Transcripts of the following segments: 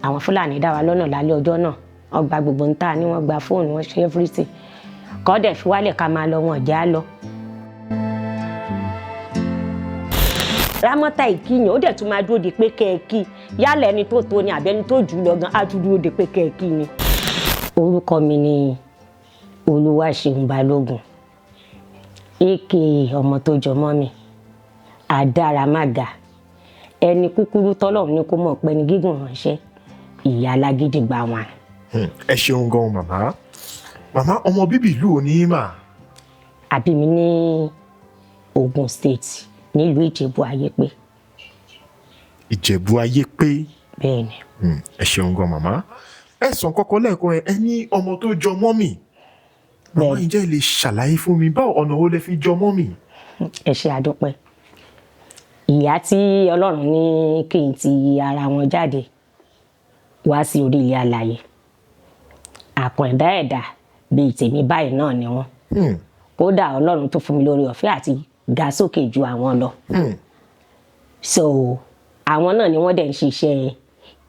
Àwọn Fúlàní dá wa lọ́nà lálẹ́ ọjọ́ náà. Wọ́n gba gbogbo ń tà ní, wọ́n gba fóònù, wọ́n ṣe everything. Kọ́ dẹ̀ fi wálẹ̀ ká máa lọ, wọn jẹ́ á lọ. Rámọ́tà ìkíyàn ó dẹ̀ tún máa dúró de pé kẹ́ ẹ kí, yálà ẹni tó tó ni àbí ẹni tó jù lọ gan, á tún dúró de pé kẹ́ ẹ kí ni. Orúkọ mi ni Olúwaṣeun Balógun, aka ọmọ tó jọmọ́ mi, Adáramága, ẹni kúkúrú tọ́lọ́run ní kó mọ̀ pé ní gígùn ránṣẹ́, ìyá alágídígba wọn. Ẹ ṣeun gan màmá. Màmá, ọmọ bíbí ìlú òní mà? Àbí mi ní Ogun State, nílùú Ìjẹ̀bú Ayépé. Ìjẹ̀bú Ayépé. Bẹ́ẹ̀ ni. Ẹ ṣeun gan màmá. Ẹ sàn kọ́kọ́ lẹ́ẹ̀kan, ẹ ní ọmọ tó jọ mọ́mì. Màmá, ǹjẹ́ ẹ lè ṣàlàyé fún mi báwo, ọ̀nà wo lẹ fi jọ mọ́mì? Ẹ ṣe, àdúpẹ́. Ìyá tí Ọlọ́run ní kí n ti ara wọn jáde wá sí orí ilẹ̀ alààyè, àkàndá ẹ̀dá bíi tèmi báyìí náà ni wọ́n. Kódà Ọlọ́run tó fún mi lórí ọ̀fẹ́ àti ga sókè ju àwọn lọ. So àwọn náà ni wọ́n dẹ̀ ń ṣiṣẹ́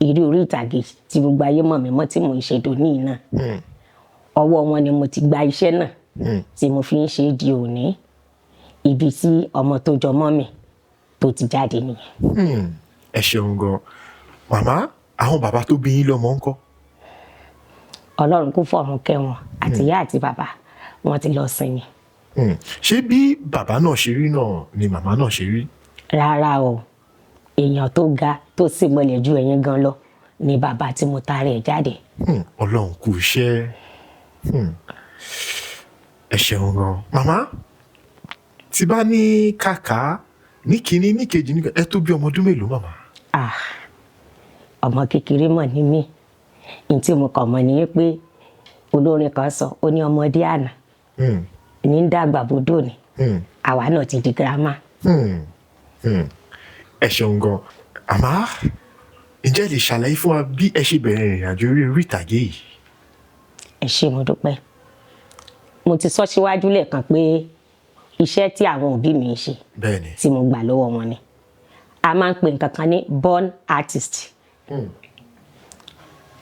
eré orí ìtàgé tí gbogbo ayé mọ̀ mí mọ́ tí mò ń ṣe dòní náà. Ọwọ́ wọn ni mo ti gba iṣẹ́ náà tí mo fi ń ṣe di òní. Ibi tí ọmọ tó jọ mọ́ mi tó ti jáde nìyẹn. Ẹ ṣeun gan màmá. Àwọn bàbá tó bí yín lọ́mọ ńkọ́? Ọlọ́run kó fọ̀run kẹ́ wọn, àti ìyá àti bàbá, wọn ti lọ sinmi. Ṣé bí bàbá náà ṣe rí náà ni màmá náà ṣe rí? Rárá o, èèyàn tó ga tó sì mọlẹ̀ ju ẹ̀yin gan lọ ni bàbá tí mo taara ẹ̀ jáde. Ọlọ́run kú iṣẹ́. Ẹ ṣeun gan màmá. Tí bá ní kàkà ní kínní, ní kejì, ní ẹ tó bí ọmọ ọdún mélòó, màmá? Ah, ọmọ kékeré mọ̀ ní mí. Ní tí mo kàn mọ̀ ní pé olórin kan sọ, ó ní ọmọdé àná ní ń dàgbà bódò ni. Àwa náà ti di girama. Ẹ ṣeun gan àmọ́, ǹjẹ́ ẹ lè ṣàlàyé fún wa bí ẹ ṣe bẹ̀rẹ̀ ìrìn àjò eré orí ìtàgé yìí? Ẹ ṣé, mo dúpẹ́. Mo ti sọ síwájú lẹ́ẹ̀kan pé iṣẹ́ tí àwọn òbí mi ń ṣe tí mo gbà lọ́wọ́ wọn ni a máa ń pè nǹkan kan ní born artist.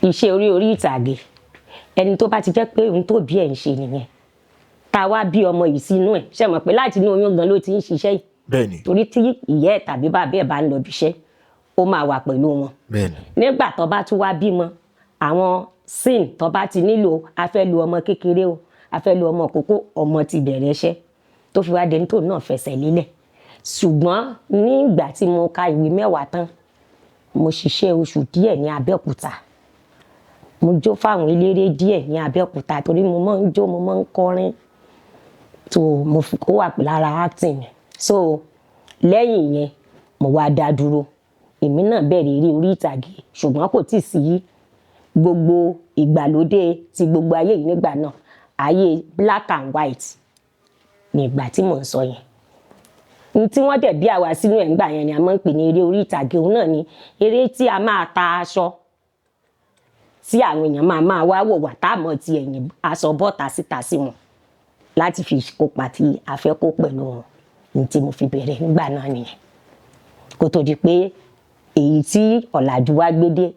Iṣẹ́ orí orí ìtàgé, ẹni tó bá ti jẹ́ pé ohun tó bí ẹ̀ ń ṣe nìyẹn, tá a wá bí ọmọ yìí sínú ẹ̀, ṣe mọ̀ pé láti inú oyún gan ló ti ń ṣiṣẹ́ yìí? Torí tí ìyá ẹ̀ tàbí bàbá ẹ̀ bá ń lọ bí iṣẹ́, ó máa wà pẹ̀lú wọn. Nígbà tó bá tún wá bímọ, àwọn scene tó bá ti nílò, a fẹ́ lu ọmọ kékeré o, a fẹ́ lu ọmọ kókó, ọmọ ti bẹ̀rẹ̀ iṣẹ́ tó fi wá dẹni tó náà fẹsẹ̀ lélẹ̀. Ṣùgbọ́n nígbà tí mo ka ìwé 10 tán, mo ṣiṣẹ́ oṣù díẹ̀ ní Abẹ́òkúta. Mo jó fáwọn eléré díẹ̀ ní Abẹ́òkúta torí mo máa ń jó, mo máa ń kọrin tó mo fi kó wà lára acting. So lẹ́yìn yẹn, mo wá dá dúró. Èmi náà bẹ̀rẹ̀ eré orí ìtàgé, ṣùgbọ́n kò tíì sí gbogbo ìgbàlódé ti gbogbo ayé yìí nígbà náà. Ayé black and white ní ìgbà tí mò ń sọ yẹn. N tí wọ́n dẹ̀ bí àwa sínú ẹ̀ ńgbà yẹn ni a máa ń pè ní eré orí ìtàgé. Òun náà ni eré tí a máa ta aṣọ tí àwọn èèyàn máa máa wá wò wá, tá a mọ̀ ti ẹ̀yìn aṣọ bọ́ta síta sí wọn láti fi kópa tí a fẹ́ kó pẹ̀lú wọn. Ní tí mo fi bẹ̀rẹ̀ nígbà náà nìyẹn, kó tó di pé èyí tí ọ̀làjú wá gbé dé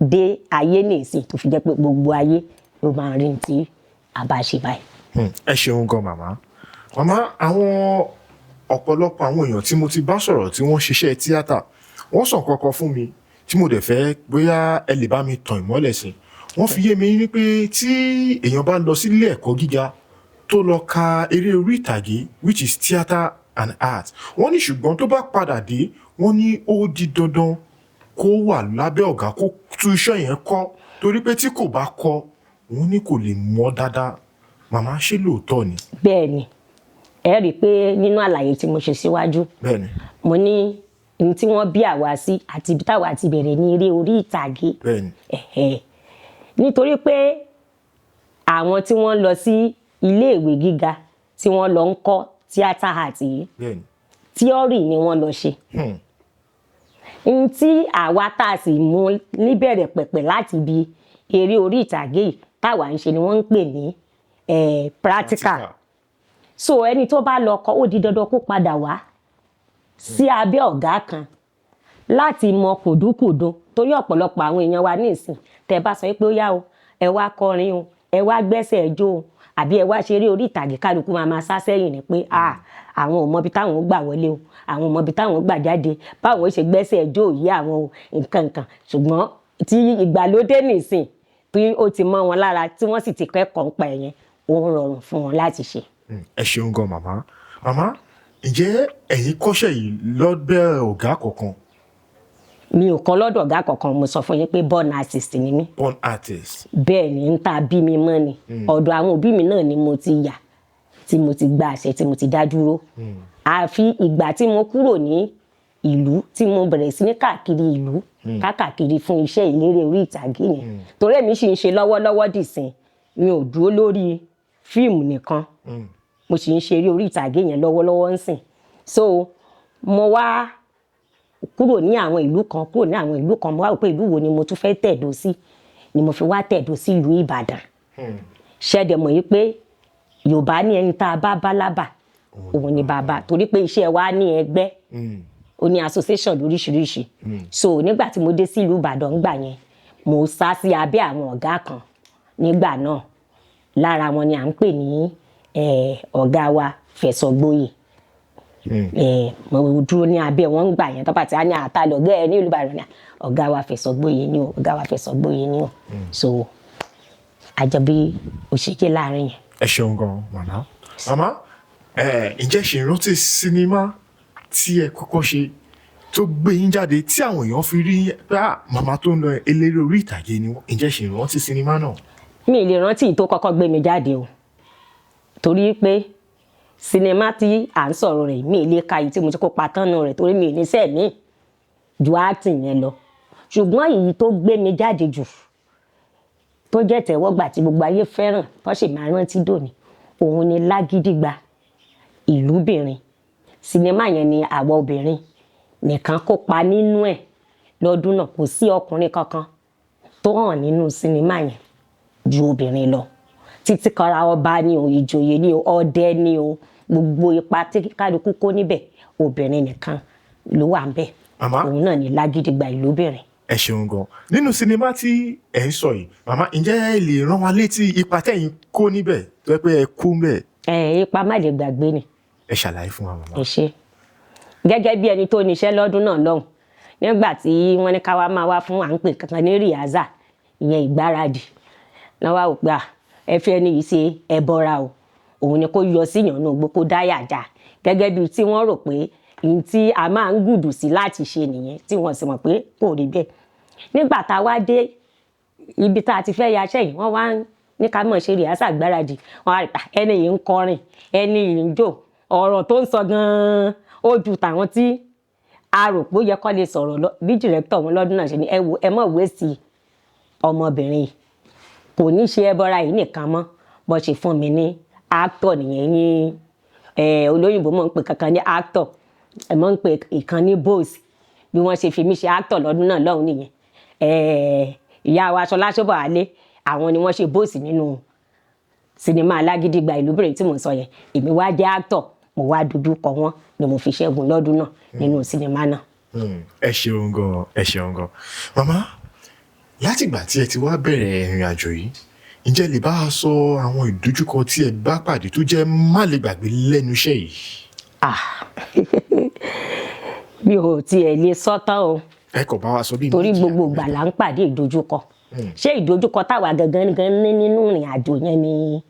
dé ayé nìsín, tó fi jẹ́ pé gbogbo ayé ló máa rí ní tí a bá ṣe báyìí. Ẹ ṣeun gan màmá. Màmá, àwọn ọ̀pọ̀lọpọ̀ àwọn èèyàn tí mo ti bá sọ̀rọ̀ tí wọ́n ṣiṣẹ́ tíátà, wọ́n sọ nǹkan kan fún mi tí mo dẹ̀ fẹ́ bóyá ẹ lè bá mi tàn ìmọ́lẹ̀ sí. Wọ́n fi yé mi wípé tí èèyàn bá lọ sílé ẹ̀kọ́ gíga tó lọ ka eré orí ìtàgé, which is theatre and art, wọ́n ní ṣùgbọ́n tó bá padà dé, wọ́n ní ó di dandan kó wà lábẹ́ ọ̀gá, kó tún iṣẹ́ yẹn kọ́, torí pé tí kò bá kọ́, wọ́n ní kò lè mọ̀ dáadáa. Màmá, ṣé lóòótọ́ ni? Bẹ́ẹ̀ ni. Ẹ rí i pé nínú àlàyé tí mo ṣe síwájú, mo ní ní tí wọ́n bí àwa sí àti ibi táwa ti bẹ̀rẹ̀ ní eré orí ìtàgé. Ẹ̀hẹ̀. Nítorí pé àwọn tí wọ́n lọ sí iléèwé gíga tí wọ́n lọ ń kọ́ theatre art yìí, theory ni wọ́n lọ ṣe. N tí àwa tá a sì mú níbẹ̀rẹ̀ pẹ̀pẹ̀ láti ibi eré orí ìtàgé yìí táwa ń ṣe ni wọ́n ń pè ní practical. So ẹni tó bá lọ kọ́, ó di dandan kó padà wá sí abẹ́ ọ̀gá kan láti mọ kùdùkùdù. Torí ọ̀pọ̀lọpọ̀ àwọn èèyàn wa ní ìsìn, tẹ́ bá sọ pé ó yá o, ẹ wá kọrin o, ẹ wá gbẹ́sẹ̀ jó o, àbí ẹ wá ṣeré orí ìtàgé, kálukú máa máa sá sẹ́yìn ni pé àwọn ò mọbi táwọn ó gbà wọlé o, àwọn ò mọbi táwọn ó gbà jáde, báwọn ó ṣe gbẹ́sẹ̀ jó yìí, àwọn o nǹkan nǹkan. Ṣùgbọ́n tí ìgbàlódé nìsín tí ó ti mọ́ wọn lára, tí wọ́n sì ti kẹ́kọ̀ọ́ nípa ẹ̀yẹn, ó ń rọrùn fún wọn láti ṣe. Ẹ ṣeun gan, màmá. Màmá, ǹjẹ́ ẹ̀yin kọ́ṣẹ́ yìí lọ́dọ̀ ọ̀gá kankan? Mi ò kọ́ lọ́dọ̀ ọ̀gá kankan. Mo sọ fún yín pé born artist ni mí. Born artist. Bẹ́ẹ̀ ni, ń ta bí mi mọ́ ni. Ọ̀dọ̀ àwọn òbí mi náà ni mo ti yà, tí mo ti gba àṣẹ, tí mo ti dá dúró. Àfi ìgbà tí mo kúrò ní ìlú, tí mo bẹ̀rẹ̀ sí ní káàkiri ìlú, káàkiri fún iṣẹ́ ìlérè orí ìtàgé yẹn, torí èmi sì ń ṣe lọ́wọ́lọ́wọ́ dìsìn. Mi ò dúró lórí fíìmù nìkan, mo sì ń ṣe eré orí ìtàgé yẹn lọ́wọ́lọ́wọ́ ń sìn. So mo wá kúrò ní àwọn ìlú kan, kúrò ní àwọn ìlú kan, mo wá wò pé ìlú wo ni mo tún fẹ́ tẹ̀dó sí, ni mo fi wá tẹ̀dó sí ìlú Ìbàdàn. Ṣẹ́dẹ̀ mọ̀ yìí pé Yorùbá ní ẹni tá a bá bá lábà, òun ni bàbá, torí pé iṣẹ́ wa ní ẹgbẹ́, ó ní association lóríṣiríṣi. So nígbà tí mo dé sí ìlú Ìbàdàn ńgbà yẹn, mo sá sí abẹ́ àwọn ọ̀gá kan nígbà náà. Lára wọn ni à ń pè ní ọ̀gá wa Fẹ̀sọ̀gboyè. Mo dúró ní abẹ́ wọn gbà yẹn. Tọ́pà tí a ní àtàlọ́gẹ́ ẹ ní ìlú Ìbàdàn ní ọ̀gá wa Fẹ̀sọ̀gboyè ni o, ọ̀gá wa Fẹ̀sọ̀gboyè ni o. So àjọbí òṣèké láàrin yẹn. Ẹ ṣeun gan, màmá. Màmá, ǹjẹ́ ṣe ìrántí sinimá tí ẹ kọ́kọ́ ṣe tó gbé yín jáde, tí àwọn èèyàn fi rí pé màmá tó ń lọ, eléré orí ìtàgé ni wọ́n? Ǹjẹ́ ṣe ìrántí sinimá náà? Mi ì lè rántí tó kọ́kọ́ gbé mi jáde o, torí pé sinimá tí à ń sọ̀rọ̀ rẹ̀, mi ì lè ka èyí tí mo ti kópa tán nù rẹ̀, torí mi ì ní sẹ́ẹ̀ mí ju acting yẹn lọ. Ṣùgbọ́n èyí tó gbé mi jáde jù, tó jẹ́ tẹ̀wọ́gbà, tí gbogbo ayé fẹ́ràn, tó sì máa rántí dòní, òun ni Lágídígba Ìlúbìnrin. Sinimá yẹn ni àwa obìnrin nìkan kópa nínú ẹ̀ lọ́dún náà. Kò sí ọkùnrin kankan tó hàn nínú sinimá yẹn ju obìnrin lọ, títí kanra ọba ni o, ìjòyè ni o, ọdẹ ni o, gbogbo ipa tí kálukú kó níbẹ̀, obìnrin nìkan ló wà ńbẹ̀. Màmá. Òun náà ni Lágídígba Ìlúbìnrin. Ẹ ṣeun gan. Nínú sinimá tí ẹ ń sọ yìí, màmá, ǹjẹ́ ẹ lè rán wa létí ipa tẹ̀yin kó níbẹ̀, tó yẹ pé ẹ kú ńbẹ̀? Ẹ ipa má lè gbàgbé ni. Ẹ ṣàlàyé fún wa, màmá. Ẹ ṣe. Gẹ́gẹ́ bí ẹni tó níṣẹ́ lọ́dún náà lọ́hùn, nígbà tí wọ́n ní ká wá máa wá fún à ń pè kankan ní rehearsal, ìyẹn ìgbáradì náà, wá wò pé ẹ fẹ́ ẹni yìí ṣe ẹbọra o, òun ni kó yọ síyàn náà gbó, kó dáyà já, gẹ́gẹ́ bíi tí wọ́n rò pé ìyìn tí a máa ń gùdù sí láti ṣe nìyẹn, tí wọ́n sì mọ̀ pé kò rí bẹ́ẹ̀. Nígbà tá a wá dé ibi tá a ti fẹ́ yaṣẹ́ yìí, wọ́n wá ní ká mọ̀ ṣe rehearsal gbáradì. Wọ́n á rí ẹni yìí ń kọrin, ẹni yìí ń jó, ọ̀rọ̀ tó ń sọ gan-an ó ju tàwọn tí a rò pé ó yẹ kó lè sọ̀rọ̀ lọ. Bí director wọn lọ́dún náà ṣe ní, ẹ wo, ẹ mọ̀ wé sí ọmọbìnrin yìí, kò ní ṣe ẹbọra yìí nìkan mọ́. Bó ṣe fún mi ní actor nìyẹn. Ní olóyìnbó mọ̀ ń pè kankan ní actor, ẹ mọ̀ ń pè ìkan ní boss. Bí wọ́n ṣe fi mí ṣe actor lọ́dún náà lọ́hùn nìyẹn. Ìyá wa Ṣọlá Ṣóbọ̀wálé, àwọn ni wọ́n ṣe boss nínú sinimá Alágídígba Ìlúbìnrin tí mò ń sọ yẹn. Èmi wá jẹ́ actor, mo wá dojú kọ wọ́n, ni mo fi ṣẹ́gun lọ́dún náà nínú sinimá náà. Ẹ ṣeun gan, ẹ ṣeun gan, màmá. Látìgbà tí ẹ ti wá bẹ̀rẹ̀ ìrìn àjò yìí, ǹjẹ́ lè bá a sọ àwọn ìdojúkọ tí ẹ bá pàdé tó jẹ́ má lè gbàgbé lẹ́nu iṣẹ́ yìí? Ah, mi ò tiẹ̀ lè sọ tán o. Ẹ kò bá wa sọ bí Torí méjì gbogbo àbí ìgbà mẹ́ta. là ń pàdé ìdojúkọ. Ṣé ìdojúkọ táwa gangan gan ní nínú ìrìn àjò yẹn ni,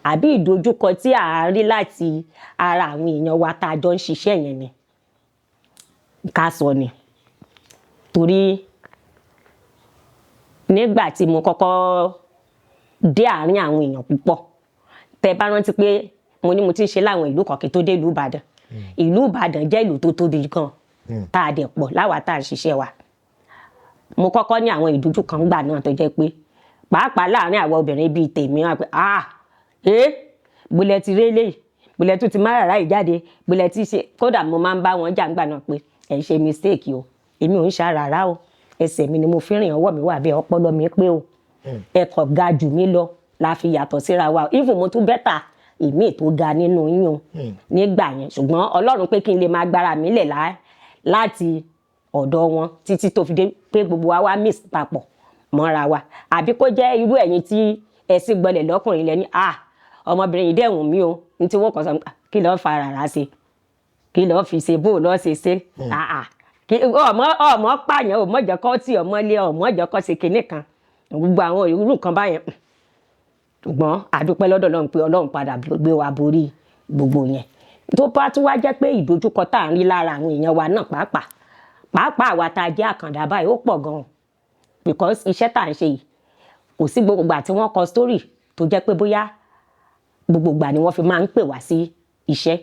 àbí ìdojúkọ tí à ń rí láti ara àwọn èèyàn wa tá a jọ ń ṣiṣẹ́ yẹn ni ká sọ ni? Torí nígbà tí mo kọ́kọ́ dé àárín àwọn èèyàn púpọ̀, tẹ bá rántí pé mo ní mo ti ń ṣe láwọn ìlú kan kí n tó dé ìlú Ìbàdàn. Ìlú Ìbàdàn jẹ́ ìlú tó tóbi gan, tá a dẹ̀ pọ̀ láwa tá a ń ṣiṣẹ́ wa. Mo kọ́kọ́ ní àwọn ìdojúkọ ńgbà náà, tó jẹ́ pé pàápàá láàárín àwọn obìnrin bíi tèmi, wá pé, "Ah, eh, gbọ́lẹ̀ ti rélé yìí, gbọ́lẹ̀ tún ti má rárá yìí jáde, gbọ́lẹ̀ ti ṣe." Kódà mo máa ń bá wọn jà ńgbà náà pé ẹ̀ ń ṣe mistake o, èmi ò ń ṣàràrá o, ẹsẹ̀ mi ni mo fi rìn, ọwọ́ mi wà bẹ́ẹ̀, ọpọlọ mi pé o, ẹ kò ga jù mí lọ la fi yàtọ̀ síra wa o. Even mo tún better ìmíì tó ga nínú yín o nígbà yẹn. Ṣùgbọ́n Ọlọ́run pé kí n lè máa gbára mi lẹ̀ láti ọ̀dọ̀ wọn títí tó fi dé pé gbogbo wa wá mix papọ̀ mọ́ra wa. Àbí kó jẹ́ irú ẹ̀yin tí ẹ sì gbọ́lẹ̀ lọ́kùnrin lẹ́ni, ah, ọmọbìnrin yìí dẹ̀wùn mí o, ní tí wọ́n kàn sọ, kí lọ́ọ́ fa rárá ṣe, kí lọ́ọ́ fi ṣe, bó lọ́ọ́ ṣe ṣe, kí ọmọ ọmọ pààyàn, ọmọ jẹ́ kó tí ọmọ lé, ọmọ jẹ́ kó ṣe kinní kan, gbogbo àwọn irú nǹkan báyẹn. Ṣùgbọ́n àdúpẹ́ lọ́dọ̀ Ọlọ́run pé Ọlọ́run padà gbé wa borí gbogbo yẹn. Tó bá tún wá jẹ́ pé ìdojúkọ tá à ń rí lára àwọn èèyàn wa náà, pàápàá pàápàá àwa tá a jẹ́ àkàndá báyìí, ó pọ̀ gan-an, because iṣẹ́ tá à ń ṣe yìí, kò sí gbogbo ìgbà tí wọ́n kọ story tó jẹ́ pé bóyá gbogbo ìgbà ni wọ́n fi máa ń pè wá sí iṣẹ́.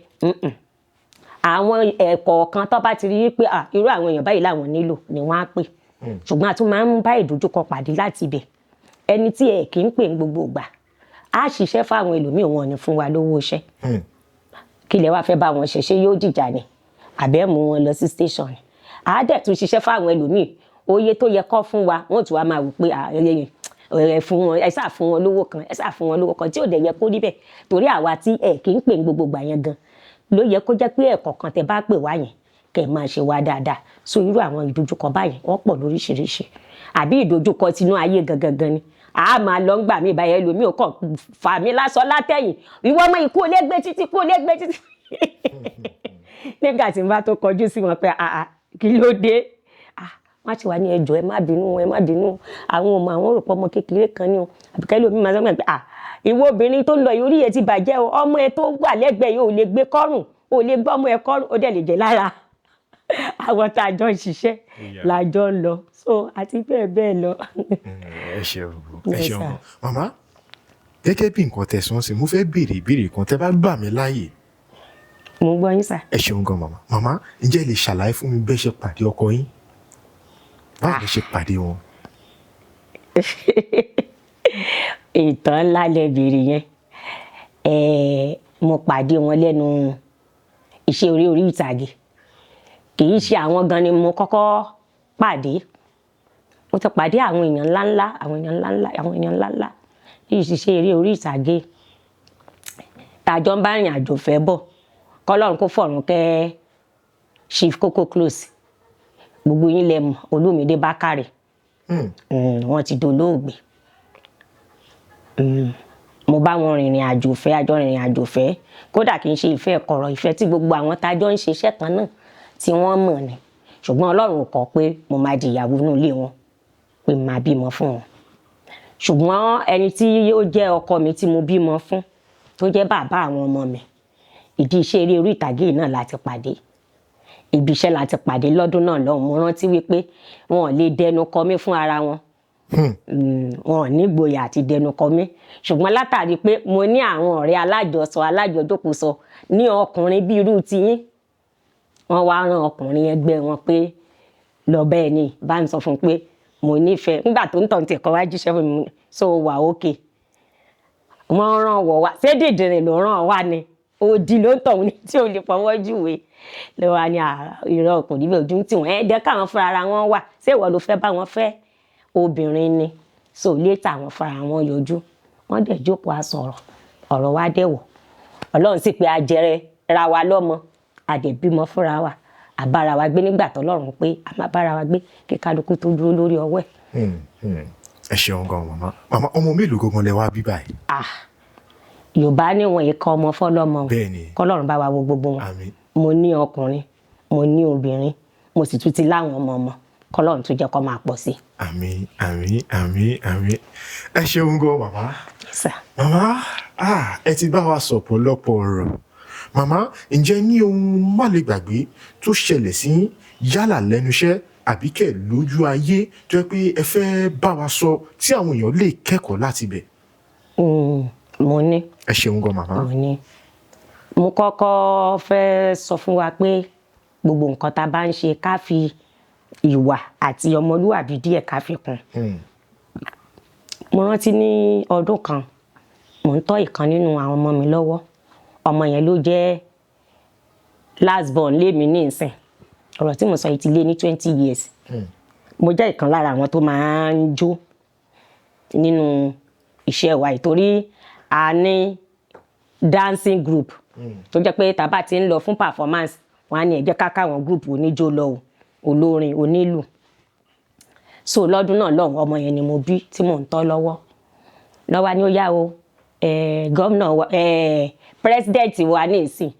Àwọn ẹ̀kọ́ kan tó bá ti rí pé irú àwọn èèyàn báyìí làwọn nílò ni wọ́n á pè. Ṣùgbọ́n a tún máa ń bá ìdojúkọ pàdé láti ibẹ̀. Ẹni tí ẹ kì í pè ní gbogbo ìgbà á ṣiṣẹ́ fáwọn ẹlòmíì, wọn ò ní fún wa lówó iṣẹ́. Kí lẹ wá fẹ́ bá wọn ṣe? Ṣé yóò dìjà ni, àbẹ́ mú wọn lọ sí station ni? Àá dẹ̀ tún ṣiṣẹ́ fáwọn ẹlòmíì, oye tó yẹ kọ́ fún wa, wọ́n tún wá máa wò pé ẹ fún wọn, ẹ ṣáà fún wọn lówó kan, ẹ ṣáà fún wọn lówó kan, tí ò dẹ̀ yẹ kó rí bẹ́ẹ̀, torí àwa tí ẹ kì í pè ní gbogbo ìgbà yẹn gan ló yẹ kó jẹ́ pé ẹ̀kọ́ kan tẹ bá pè wá yẹn, kẹ́ ẹ máa ṣe wá dáadáa. So irú àwọn ìdojúkọ báyẹn, wọ́n pọ̀ lóríṣiríṣi. Àbí ìdojúkọ tinú ayé gangan gan ni a máa lọ ń gbà mí báyẹn, ẹlòmíì ò kàn fà mí lásán látẹ̀yìn, ìwọ ọmọ ìkú olé gbé títí, kú olé gbé títí. Nígbà tí n bá tó kọjú sí wọn pé àà, kí ló dé? Wọ́n ti wà ní ẹjọ́, ẹ má bínú, ẹ má bínú, àwọn ọmọ àwọn rò pé ọmọ kékeré kan ni o. Àbí kẹ́lẹ́ omi máa sọ pé, à, ìwọ obìnrin tó ń lọ yìí, orí ẹ ti bàjẹ́ o, ọmọ ẹ tó wà lẹ́gbẹ̀ẹ́ yìí, ò lè gbé kọ́rùn, ò lè gbọ́ ọmọ ẹ kọ́rùn. Ó dẹ̀ lè jẹ́ lára àwọn tá a jọ ń ṣiṣẹ́ la jọ ń lọ, so àti bẹ́ẹ̀ bẹ́ẹ̀ lọ. Ẹ ṣeun, ẹ Yes, ṣeun. sir. Màmá, gẹ́gẹ́ bí nǹkan tẹ̀sán sí, mo fẹ́ béèrè ìbéèrè kan, tẹ́ bá gbà mí láàyè. Mo gbọ́ yín, sir. Ẹ ṣeun gan, màmá. Màmá, ǹjẹ́ ẹ lè ṣàlàyé fún mi bẹ́ẹ̀ ṣe pàdé ọkọ yín? Báwo lẹ ṣe pàdé wọn? Ìtàn ńlá lẹ béèrè yẹn. Mo pàdé wọn lẹ́nu iṣẹ́ orí orí ìtàgé. Kì í ṣe àwọn gan ni mo kọ́kọ́ pàdé. Mo ti pàdé àwọn èèyàn ńláńlá, àwọn èèyàn ńláńlá, àwọn èèyàn ńláńlá ní ìṣiṣẹ́ eré orí ìtàgé tàjọ ń bá rìn àjò fẹ́ bọ̀. Kọ́lọ́run kó fọ̀run kẹ́ Chief Koko Close, gbogbo yín lẹ mọ̀, Olúmídé Bákàrè. Wọ́n ti dolóògbé. Mo bá wọn rìnrìn àjò fẹ́, àjọ rìnrìn àjò fẹ́. Kódà kì í ṣe ìfẹ́ kọ̀rọ̀, ìfẹ́ tí gbogbo àwọn tájọ ń ṣiṣẹ́ kan náà tí wọ́n mọ̀ ni. Ṣùgbọ́n Ọlọ́run kọ̀ pé mo máa di ìyàwó inú ilé wọn, pé màá bímọ fún wọn. Ṣùgbọ́n ẹni tí ó jẹ́ ọkọ mi tí mo bímọ fún, tó jẹ́ bàbá àwọn ọmọ mi, ìdí iṣẹ́ eré orí ìtàgé náà láti pàdé. Ibi iṣẹ́ láti pàdé lọ́dún náà lọ́hùn. Mo rántí wípé wọn ò lè dẹnu kọ mí fún ara wọn. Wọn ò ní ìgboyà àti dẹnu kọ mí. Ṣùgbọ́n látàrí pé mo ní àwọn ọ̀rẹ́ alájọsọ, alájọjókòsọ ní ọkùnrin bí irú tiyín, wọ́n wá rán ọkùnrin ẹgbẹ́ wọn pé lọ bẹ́ẹ̀ ni, bá ń sọ fún un pé mo nífẹ̀ẹ́. Nígbà tó ń tàn tí ẹ̀kọ́ wá jíṣẹ́ fún mi, so wà ókè. Wọ́n rán wọ̀ wá. Ṣé dìndìnrìn ló rán wá ni? Odi ló ń tọ̀ ní tí ò lè fọwọ́ júwe. Ló wá ní irọ́, kò ní bẹ́ẹ̀, ojú ń tì wọ́n. Ẹ jẹ́ káwọn fúnra ara wọn wà. Ṣé ìwọ ló fẹ́ bá wọn fẹ́ obìnrin ni? So later àwọn fúnra wọn yọjú. Wọ́n dẹ̀ jókòó, a sọ̀rọ̀. Ọ̀rọ̀ wa dẹ̀ wọ̀. Ọlọ́run sì pé a jẹrẹ ra wa lọ́mọ. A dẹ̀ bímọ fúnra wa. A bá ara wa gbé nígbà tó Ọlọ́run pé a máa bá ara wa gbé, kí kálukú tó dúró lórí ọwọ́ ẹ̀. Ẹ ṣeun gan, màmá. Màmá, ọmọ mélòó gangan lẹ wá bí báyìí? Ah, Yorùbá ní wọn yìí kọ ọmọ fọlọ́mọ o. Kọ́lọ́run bá wa wo gbogbo wọn. Àmín. Mo ní ọkùnrin, mo ní obìnrin, mo sì tún ti láwọn ọmọ ọmọ. Kọ́lọ́run tún jẹ́ kó máa pọ̀ sí. Àmín, àmín, àmín, àmín. Ẹ ṣeun gan, màmá. Sir. Màmá, ah, ẹ ti bá wa sọ ọ̀pọ̀lọpọ̀ ọ̀rọ̀. Màmá, ǹjẹ́ ní ohun má lè gbàgbé tó ṣẹlẹ̀ sí yín, yálà lẹ́nu iṣẹ́ àbí kẹ̀ lójú ayé, tó jẹ́ pé ẹ fẹ́ bá wa sọ tí àwọn èèyàn lè kẹ́kọ̀ọ́ láti bẹ̀? Mo ní. Ẹ ṣeun gan, màmá. Mo ní. Mo kọ́kọ́ fẹ́ sọ fún wa pé gbogbo nǹkan tá a bá ń ṣe, ká fi ìwà àti ọmọlúwàbí díẹ̀ ká fi kún. Mo rántí ní ọdún kan, mò ń tọ́ ìkan nínú àwọn ọmọ mi lọ́wọ́. Ọmọ yẹn ló jẹ́ last born lé mi ní ìsìn. Ọ̀rọ̀ tí mo sọ yìí ti lé ní 20 years. Mo jẹ́ ìkan lára àwọn tó máa ń jó nínú iṣẹ́ wa yìí, torí a ní dancing group tó jẹ́ pé tá a bá ti ń lọ fún performance, wọ́n á ní ẹ jẹ́ ká káwọn group oníjó lọ o. Olórin onílù. So lọ́dún náà lọ́hùn, ọmọ yẹn ni mo bí tí mò ń tọ́ lọ́wọ́. Lọ́wọ́ ni ó yá o, gómìnà wa, president wa ní ìsìn,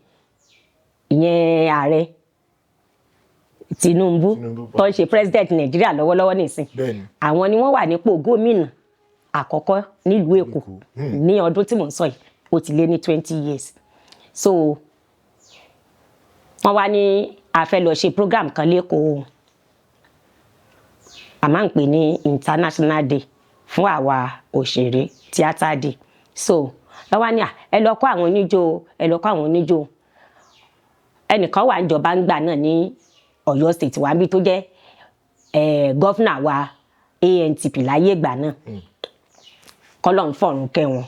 ìyẹn ààrẹ Tinubu, Tinubu. tó ń ṣe president Nàìjíríà lọ́wọ́lọ́wọ́ nísìn, àwọn ni wọ́n wà nípò gómìnà àkọ́kọ́ nílùú Èkó Èkó. ní ọdún tí mò ń sọ yìí. Ó ti lé ní 20 years. So wọ́n wá ní a fẹ́ lọ ṣe program kan lẹ́kọ̀ọ́, a máa ń pè ní International Day fún àwa òṣèré, Theatre Day. So lọ́wọ́ ní à ẹ lọ kọ́ àwọn oníjó, ẹ lọ kọ́ àwọn oníjó. Ẹnìkan wà níjọba ńgbà náà ní Ọ̀yọ́ State wa níbi tó jẹ́ governor wa ANTP láyé ìgbà náà, kọ́lọ́un fọ̀run kẹ́ wọn.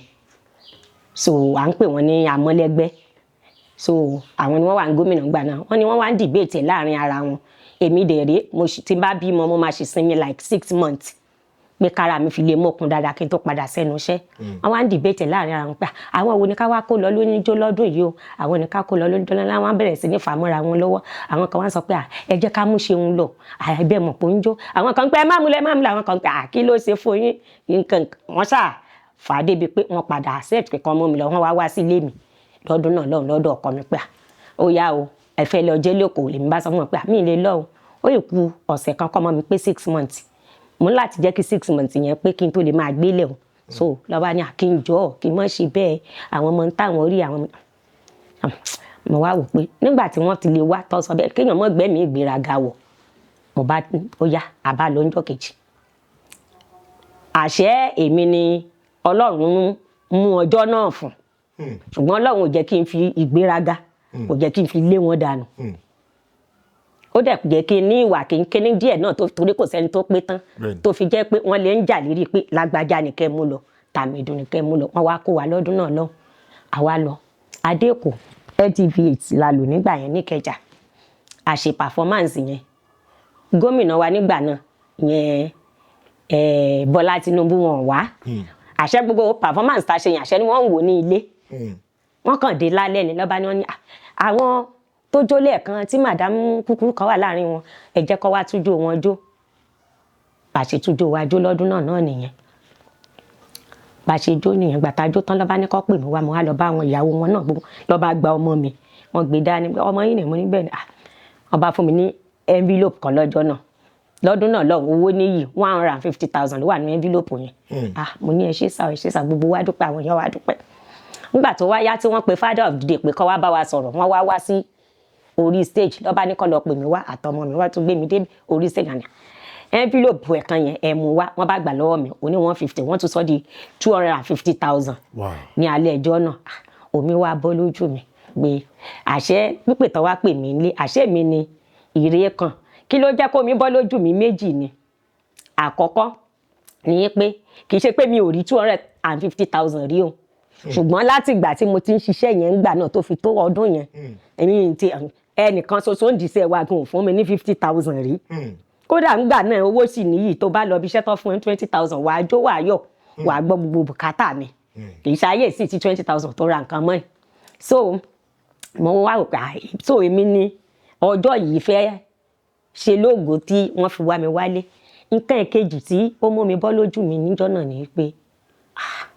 So à ń pè wọ́n ní amọ́lẹ́gbẹ́. So àwọn ni wọ́n wà ní gómìnà ńgbà náà. Wọ́n ní wọ́n wá ń debate láàrin ara wọn. Èmi dẹ̀ rèé, mo tí n bá bímọ, mo máa ṣe sinmi like 6 months pé kára mi fi lè mọ́kun dáadáa kí n tó padà sẹ́nu iṣẹ́. Wọ́n wá ń debate láàrin ara wọn pé àwọn wo ni ká wá kó lọ lóníjó lọ́dún yìí o, àwọn ni ká kó lọ lóníjó lọ́dún. Wọ́n bẹ̀rẹ̀ sí ní fàmọ́ra wọn lọ́wọ́. Àwọn kan wá sọ pé à, ẹ jẹ́ ká mú Ṣeun lọ, àìbẹ́ mọ̀ pé ń jó. Àwọn kan pé ẹ má múlẹ̀, má múlẹ̀. Àwọn kan pé à, kí ló ṣe fún yín nǹkan. Wọ́n ṣáà fà á débi pé wọ́n padà accept pé kán mú mi lọ. Wọ́n wá wá sílé mi lọ́dún náà lọ́hùn lọ́dọ̀ ọkọ mi pé à, ó yá o, ẹ fẹ́ lọ jẹ́ lẹ́kọ̀ọ́. Lèmi bá sọ fún wọn pé à, mi ì lè lọ o, ó yẹ kù ọ̀sẹ̀ kan kọ́mọ mi pé 6 months, mo ní láti jẹ́ kí 6 months yẹn pé kí n tó lè máa gbélé o. So lọ́ba ní àkínjọ́ kí n má ṣe bẹ́ẹ̀, àwọn ọmọ táwọn rí àwọn ọmọ. Mo wá wò pé nígbà tí wọ́n ti lè wá tó sọ bẹ́ẹ̀, kéèyàn mọ́ gbẹ́mìí ìgbéraga wọ̀. Mo bá ó yá, àbá lọ ńjọ́ kejì. Àṣẹ èmi ni Ọlọ́run mú ọjọ́ náà fún, ṣùgbọ́n Ọlọ́run ò jẹ́ kí n fi ìgbéraga, kò jẹ́ kí n fi lé wọn dànù. Ó dẹ̀ jẹ́ kí n ní ìwà kínkínní díẹ̀ náà tó, torí kò sẹ́ni tó pé tán, tó fi jẹ́ pé wọ́n lè ń jà lérí pé lágbájá ni kẹ́ mú lọ, tàmẹ̀dù ni kẹ́ mú lọ. Wọ́n wá kó wa lọ́dún náà lọ, àwa lọ Adéèkó. LTV 8 la lò nígbà yẹn níkẹjà. A ṣe performance yẹn. Gómìnà wa nígbà náà yẹn, Bọ́lá Tinubu, wọn wá. Àṣẹ gbogbo performance tá a ṣe yẹn, àṣẹ ni wọ́n ń wò ní ilé. Wọ́n kàn dé lálẹ́ ni, lọ́ba ni wọ́n ní, "Ah, àwọn tó jó lẹ́ẹ̀kan tí madam kúkúrú kan wà láàrin wọn, ẹ jẹ́ kó wá tújó wọn jó." Bá ṣe tújó wa jó lọ́dún náà náà nìyẹn. Bá ṣe jó nìyẹn. Gbàtà jó tán, lọ́ba ní kó pè mí wá. Mo wá lọ bá àwọn ìyàwó wọn náà gbogbo. Lọ́ba gba ọmọ mi, wọ́n gbé dání. Ọmọ yìí ni mo ní bẹ́ẹ̀ ni. Ah, wọ́n bá fún mi ní envelope kan lọ́jọ́ náà, lọ́dún náà lọ́hùn. Owó níyì 150,000 ló wà ní envelope yẹn. Ah, mo ní ẹ ṣé sà, ẹ ṣé sà. Gbogbo wa dúpẹ́, àwọn èèyàn wa dúpẹ́. Nígbà tó wá yá tí wọ́n pe father of the day pé kó wá bá wa sọ̀rọ̀, wọ́n wá wá sí orí stage. Lọ́ba ní kó lọ pè mí wá àtọmọ mi wá, tún gbé mi dé orí stage. Àná envelope ẹ̀kan yẹn, ẹ̀ mú wá. Wọ́n bá gbà lọ́wọ́ mi, ó ní 150, wọ́n tún sọ di 250,000 ní alẹ́ ẹjọ́ náà. Ah, omi wá bọ́ lójú mi pé àṣẹ pípè tán wá pè mí nílé, àṣẹ mi ni ìrè kan. Kí ló jẹ́ kó mi bọ́ lójú mi? Méjì ni. Àkọ́kọ́ ní pé kì í ṣe pé mi ò rí 250,000 rí o, ṣùgbọ́n láti ìgbà tí mo ti ń ṣiṣẹ́ yẹn ńgbà náà tó fi tó ọdún yẹn, èmi ti ẹnìkan ṣoṣo ń dìísẹ́ wa gan fún mi ní 50,000 rí. Kódà ńgbà náà, owó sì níyì. Tó bá lọ bí iṣẹ́ tó fún ẹ 20,000, wàá jó, wàá yọ̀, wàá gbọ́ gbogbo bùkátà mi. Kì í ṣayé sí ti 20,000 tó ra nǹkan mọ́ ẹ̀. So mo wá rò pé, ah, so èmi ni ọjọ́ yìí fẹ́ ṣe lóògùn tí wọ́n fi wá mi wálé. Nǹkan ìkejì tí ó mú mi bọ́ lójú mi níjọ́ náà ni pé, ah,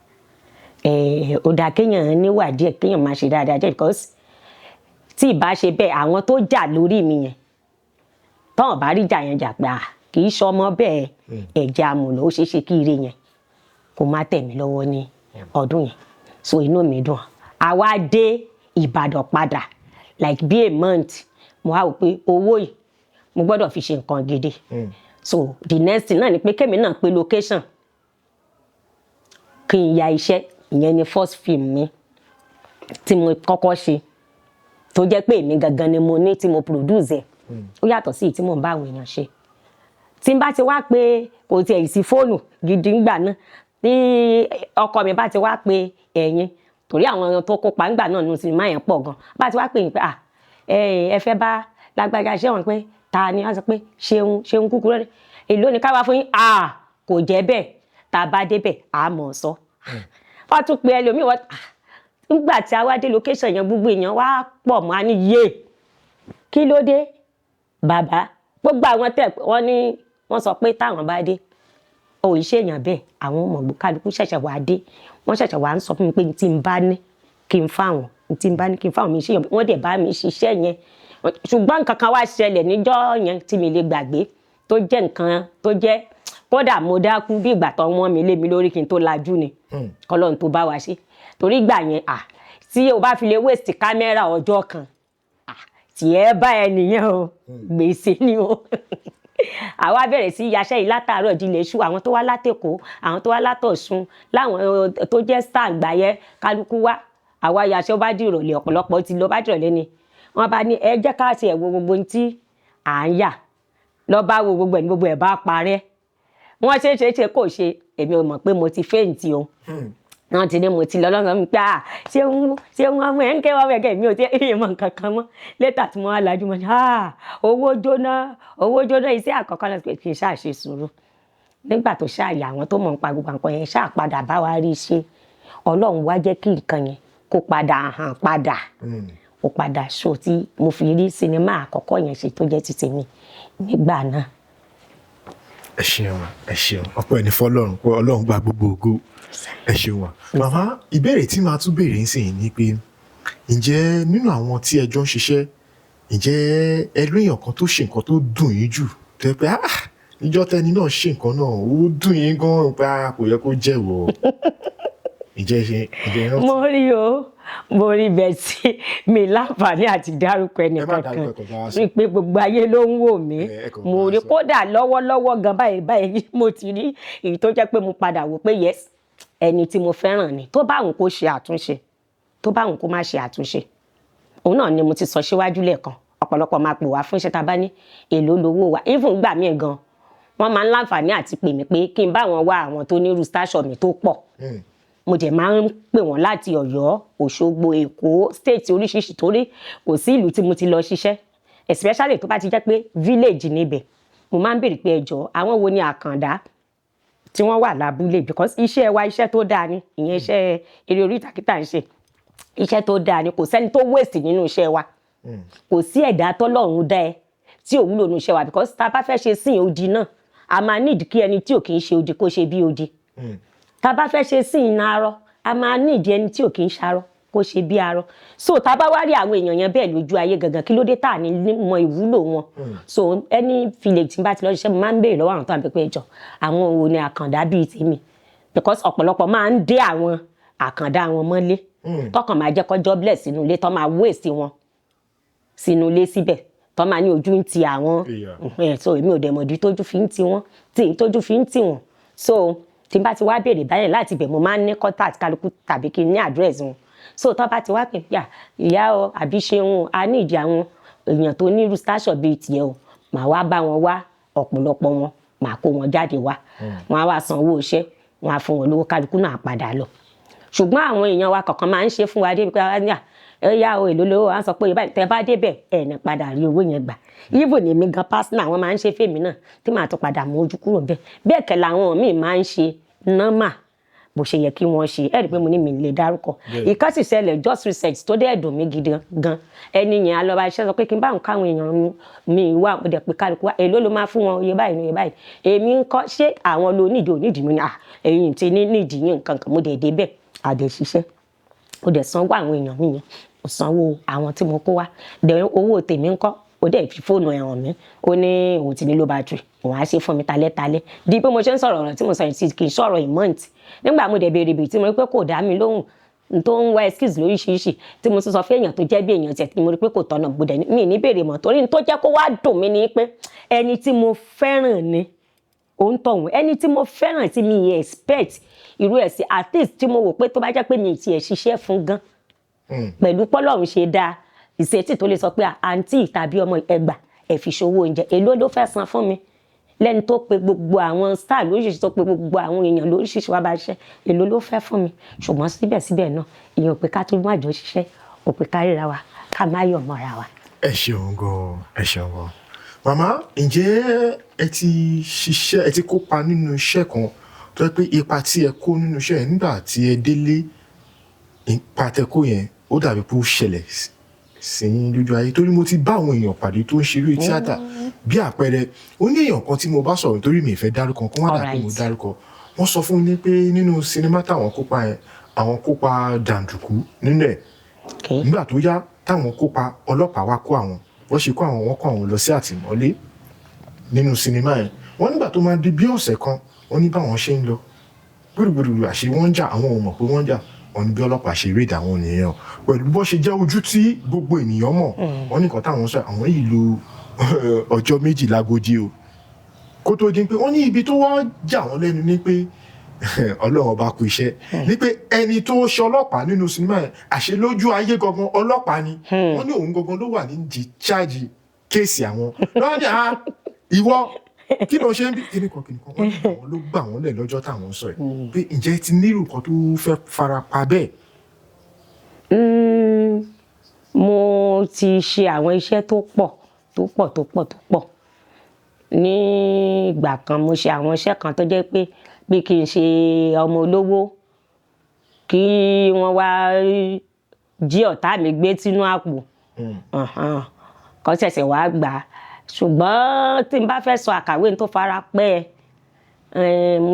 ó dáa kéèyàn níwà díẹ̀, kéèyàn máa ṣe dáadáa díẹ̀, because tí ì bá ṣe bẹ́ẹ̀, àwọn tó jà lórí mi yẹn, tọ́wọ̀n bá rí jà yẹn jà pé à kì í ṣọmọ bẹ́ẹ̀, ẹ̀jẹ̀ àmùlò, ó ṣeé ṣe kí ire yẹn kó má tẹ̀ mí lọ́wọ́ ní ọdún yẹn. So inú mi dùn. Àwa dé Ìbàdàn padà like bí a month. Mo wá wò pé owó yìí, mo gbọ́dọ̀ fi ṣe nǹkan gidi. So the next thing náà ni pé kémi náà pé location kí n ya iṣẹ́. Ìyẹn ni first film mi tí mo kọ́kọ́ ṣe, tó jẹ́ pé èmi gangan ni mo ní tí mo produce ẹ̀. Ó yàtọ̀ sí èyí tí mò ń bá àwọn èèyàn ṣe. Tí n bá ti wá pé kò tiẹ̀ sí fóònù gidi ńgbà náà, tí ọkọ mi bá ti wá pé ẹ̀yin, torí àwọn tó kópa ńgbà náà nínú sinimá yẹn pọ̀ gan, bá ti wá pè yín pé à ẹ fẹ́ bá lágbájá ṣé, wọn pé ta ni? Wọ́n sọ pé Ṣeun, Ṣeun kúkúrú rẹ̀, èló ni ká wá fún yín? À kò jẹ́ bẹ́ẹ̀, tá a bá débẹ̀ à mọ̀ ọ́ sọ. Wọ́n tún pe ẹlòmíì. Wọ́n nígbà tí a wá dé location yẹn, gbogbo èèyàn wá pọ̀ mọ́ a ní yé, kí ló dé bàbá? Gbogbo àwọn tẹ̀ wọ́n ní, wọ́n sọ pé táwọn bá dé, ò ì ṣèyàn bẹ́ẹ̀. Àwọn ọmọ kálukú ṣẹ̀ṣẹ̀ wá dé, wọ́n ṣẹ̀ṣẹ̀ wá ń sọ fún mi pé n tí n bá ní kí n fáwọn, n tí n bá ní kí n fáwọn, mi ṣèyàn. Wọ́n dẹ̀ bá mi ṣiṣẹ́ yẹn. Ṣùgbọ́n nǹkan kan wá ṣẹlẹ̀ níjọ́ yẹn tí mi lè gbàgbé, tó jẹ́ nǹkan tó jẹ́ kódà mo dákú bí ìgbà tó wọ́n mi lé mi lórí kí n tó lajú ni. Kọ́lọ́run tó bá wa ṣe, torí ìgbà yẹn, à tí o bá fi lè waste kámẹ́rà ọjọ́ kan, tiẹ̀ bá ẹ nìyẹn o, gbèsè ni o. Àwa bẹ̀rẹ̀ sí yaṣẹ́ yìí látàárọ̀ dilẹ̀ ṣú. Àwọn tó wá látÈkó, àwọn tó wá látọ̀ṣun, láwọn tó jẹ́ star gbàyẹ, kálukú wá. Àwa yaṣẹ́, ó bá di ìrọ̀lẹ́, ọ̀pọ̀lọpọ̀ ti lọ. Bá di ìrọ̀lẹ́ ni wọ́n bá ní, ẹ jẹ́ ká tiẹ̀ wo gbogbo ohun tí à ń yà. Lọ bá wo gbogbo ẹ̀ ní gbogbo ẹ̀ bá parẹ́. Wọ́n ṣe ṣe ṣe kò ṣe. Èmi ò mọ̀ pé mo ti faint o. Wọ́n ti ní mo ti lọ lọ́sàn-án mi pé à ṣé ń ṣé wọ́n mú ẹ̀ ń ké, wọ́n mú ẹ̀ kẹ́. Mi ò tí ì mọ̀ nǹkan kan mọ́. Later tí mo wá lajú mọ́ ni, ah, owó jóná, owó jóná. Iṣẹ́ àkọ́kọ́ náà, kì í ṣáà ṣe sùúrù. Nígbà tó ṣáàyà, àwọn tó mọ̀ nípa gbogbo nǹkan yẹn ṣáà padà bá wa rí i ṣe. Ọlọ́run wá jẹ́ kí nǹkan yẹn kó padà hàn padà, ó padà ṣó tí mo fi rí sinimá àkọ́kọ́ yẹn ṣe, tó jẹ́ ti tèmi nígbà náà. Ẹ ṣeun, ẹ ṣeun. Ọpẹ́ ní fọ́lọ́run pé Ọlọ́run gba gbogbo ògo. Ẹ ṣeun wa, màmá. Ìbéèrè tí màá tún béèrè nísìnyí ni pé, ǹjẹ́ nínú àwọn tí ẹ jọ ń ṣiṣẹ́, ǹjẹ́ ẹ rí èèyàn kan tó ṣe nǹkan tó dùn yín jù, tó yẹ pé, ah, níjọ́ tẹni náà ṣe nǹkan náà, ó dùn yín gan pé, ah, kò yẹ kó jẹ́wọ́? Ǹjẹ́ ṣe, ǹjẹ́ ẹ rántí? Mo rí o, mo rí bẹ́ẹ̀ tí mi láǹfààní àti dárúkọ ẹnì Ẹ má kankan. dárúkọ, ẹ kàn bá wa sọ. Rí i pé gbogbo ayé ló ń wò mí. Ẹ kàn bá Mo wa rí sọ. Kódà lọ́wọ́lọ́wọ́ gan báyìí báyìí, mo ti rí èyí tó jẹ́ pé mo padà wò pé yes, ẹni tí mo fẹ́ràn ni. Tó bá òun kó ṣe àtúnṣe, tó bá òun kó má ṣe àtúnṣe, òun náà ni mo ti sọ síwájú lẹ́ẹ̀kan. Ọ̀pọ̀lọpọ̀ máa pè wá fún iṣẹ́ tá a bá ní èlò lówó wa. Even gbà míì gan, wọ́n máa ń láǹfààní àti pè mí pé kí n bá wọn wá àwọn tó ní irú station mi tó pọ̀. Mo dẹ̀ máa ń pè wọ́n láti Ọ̀yọ́, Òṣogbo, Èkó, state oríṣiríṣi, torí kò sí ìlú tí mo ti lọ ṣiṣẹ́, especially tó bá ti jẹ́ pé village níbẹ̀. Mo máa ń béèrè pé, ẹjọ́, àwọn wo ni àkàndá tí wọ́n wà lábúlé? Because iṣẹ́ wa, iṣẹ́ tó dáa ni. Ìyẹn iṣẹ́ eré orí ìtàgé tá à ń ṣe, iṣẹ́ tó dáa ni. Kò sẹ́ni tó waste nínú iṣẹ́ wa. Kò sí ẹ̀dá tọ́lọ́run dá ẹ tí ò wúlò nínú iṣẹ́ wa, because tá a bá fẹ́ ṣe sín odi náà, a máa need kí ẹni tí ò kì í ṣe odi kó ṣe bí odi. Tá a bá fẹ́ ṣe sí iná arọ, a máa need ẹni tí ò kì í ṣarọ kó ṣe bí arọ. So tá a bá wá rí àwọn èèyàn yẹn bẹ́ẹ̀ lójú ayé gangan, kí ló dé tá à ní mọ ìwúlò wọn? So any village tí n bá ti lọ ṣiṣẹ́, mo máa ń béèrè lọ́wọ́ àwọn tó wà pé, ẹjọ́, àwọn wo ni àkàndá bíi tèmi? Because ọ̀pọ̀lọpọ̀ máa ń dé àwọn àkàndá wọn mọ́lé, tọkàn máa jẹ́ kó jobless sínú ilé, tó máa waste wọn sínú ilé síbẹ̀, tó máa ní ojú ń ti àwọn. So èmi ò dẹ̀ mọ̀dí tójú fi ń ti wọ́n, tí tójú fi ń tì wọ́n. So tí n bá ti wá béèrè báyẹn láti ibẹ̀, mo máa ń ní contact kálukú tàbí kí n ní address wọn. So tó bá ti wá pè yà, ìyá o, àbí ṣeun, a ní ìdí àwọn èèyàn tó ní irú station bíi tiẹ̀ o, màá wá bá wọn wá ọ̀pọ̀lọpọ̀ wọn, màá kó wọn jáde wá. Wọn á wá san owó iṣẹ́, wọn á fún wọn lówó, kálukú náà padà lọ. Ṣùgbọ́n àwọn èèyàn wa kọ̀ọ̀kan máa ń ṣe fún wa débi pé wá ní à ẹ yá o, èlò lówó wa ń sọ pé báyìí, tẹ bá débẹ̀, ẹ ní padà rí owó yẹn gbà. Even èmi gan personal, wọn máa ń ṣe fèmí náà tí màá tún padà mú ojú kúrò bẹ́ẹ̀. Bẹ́ẹ̀ kẹ́ làwọn míì máa ń ṣe normal bó ṣe yẹ kí wọ́n ṣe. Ẹ rí i pé mo ní mi lè dárúkọ. Ìkan sì ṣẹlẹ̀ just recent tó dẹ̀ dùn mí gidi gan. Ẹni yẹn alọ́ba iṣẹ́ sọ pé kí n bá òun káwọn èèyàn mi wá. Mo dẹ̀ pé kálukú wá. Èló ló máa fún wọn? Iye báyìí ní iye báyìí. Èmi ń kọ́ ṣé àwọn lo nídìí onídìí mi ni? À ẹ̀yìn tí ní nídìí yín nǹkan kan. Mo dẹ̀ débẹ̀, àdẹ̀ ṣiṣẹ́, mo dẹ̀ sanwó àwọn èèyàn mi yẹn, mo sanwó àwọn tí mo kó wá. Dẹ̀ owó tèmi ń kọ́? Ó dẹ̀ fi fóònù ẹ̀ hàn mí, ó ní òun ti ní low battery, òun á ṣe fún mi talẹ́talẹ́. Di bí mo ṣe ń sọ̀rọ̀, ọ̀rọ̀ tí mo sọ yìí kì í sọ̀rọ̀ ìmọ̀ǹtì. Nígbà mo dẹ̀ béèrè bèrè tí mo rí pé kò dá mi lóhùn, tó ń wá excuse lóríṣiríṣi, tí mo tún sọ fún èèyàn tó jẹ́ bí èèyàn tiẹ̀, tí mo rí pé kò tọ̀nà, mo dẹ̀ mi ní béèrè mọ́, torí tó jẹ́ kó wá dùn mí ni pé ẹni tí mo fẹ́ràn ni òun tọ̀hún, ẹni tí mo fẹ́ràn, tí mi expect irú ẹ̀ sí, at least tí mo wò pé tó bá jẹ́ pé mi tiẹ̀ ṣiṣẹ́ fún gan, pẹ̀lú pọ́lọ́run ṣe dáa, ìṣètì tó lè sọ pé, àǹtí tàbí ọmọ, ẹgbà, ẹ fi ṣòwò oúnjẹ. Èló ló fẹ́ san fún mi lẹ́ni tó pe gbogbo àwọn star lóríṣiríṣi, tó pe gbogbo àwọn èèyàn lóríṣiríṣi wá bá ṣiṣẹ́? Èló ló fẹ́ fún mi? Ṣùgbọ́n síbẹ̀síbẹ̀ náà, ìyẹn ò pé ká tún má jọ ṣiṣẹ́, ò pé ká ríra wa, ká má yọ̀ mọ́ra wa. Ẹ ṣeun gan, ẹ ṣeun gan, màmá. Ǹjẹ́ ẹ ti ṣiṣẹ́, ẹ ti kópa nínú iṣẹ́ kan tó jẹ́ pé ipa tí ẹ kó nínú iṣẹ́ yẹn, nígbà tí ẹ délé, ipa tẹ kó yẹn, ó dàbí pé ó ṣẹlẹ̀ sí yín lójú ayé? Torí mo ti bá àwọn èèyàn pàdé tó ń ṣeré tíátà. Bí àpẹẹrẹ, ó ní èèyàn kan tí mo bá sọ̀rọ̀, nítorí mi ì fẹ́ dárúkọ kó má dà pé mo dárúkọ. Wọ́n sọ fún mi pé nínú sinimá táwọn kópa yẹn, àwọn kópa jàǹdùkú nínú ẹ̀. Nígbà tó yá táwọn kópa, ọlọ́pàá wá kó àwọn. Wọ́n ṣe kó àwọn, wọ́n kó àwọn lọ sí àtìmọ́lé nínú sinimá yẹn. Wọ́n nígbà tó máa di bí ọ̀sẹ̀ kan, wọ́n ní báwọn ṣe ń lọ gbùrùgbùrù, àṣé wọ́n ń jà, àwọn ò mọ̀ pé wọ́n ń jà. Wọ́n ní bí ọlọ́pàá ṣe rédà àwọn nìyẹn o, pẹ̀lú bó ṣe jẹ́ ojú tí gbogbo ènìyàn mọ̀. Wọ́n ní nǹkan táwọn sọ, àwọn yìí lo ọjọ́ 2 lágodi o, kó tó di pé wọ́n ní ibi tó wá jà wọ́n lẹ́nu ní pé Ọlọ́run ọba kú iṣẹ́ ní pé ẹni tó ṣe ọlọ́pàá nínú sinimá yẹn, àṣé lójú ayé gangan ọlọ́pàá ni. Wọ́n ní òun gangan ló wà ní di charge case àwọn lọ́wọ́ ní à ìwọ kí ló ṣe ń bí kíní kan kíní kan. Wọ́n ní àwọn ló gbà wọ́n lẹ̀ lọ́jọ́ táwọn sọ yìí pé ǹjẹ́ ti nírú kan tó fẹ́ fara pa bẹ́ẹ̀? Mo ti ṣe àwọn iṣẹ́ tó pọ̀, tó pọ̀, tó pọ̀, tó pọ̀. Ní ìgbà kan, mo ṣe àwọn iṣẹ́ kan tó jẹ́ pé bí kì í ṣe ọmọ olówó kí wọ́n wá jí ọ̀tá mi gbé sínú àpò kó ṣẹ̀ṣẹ̀ wá gbà á. Ṣùgbọ́n tí n bá fẹ́ sọ àkàwé tó fara pẹ́ ẹ,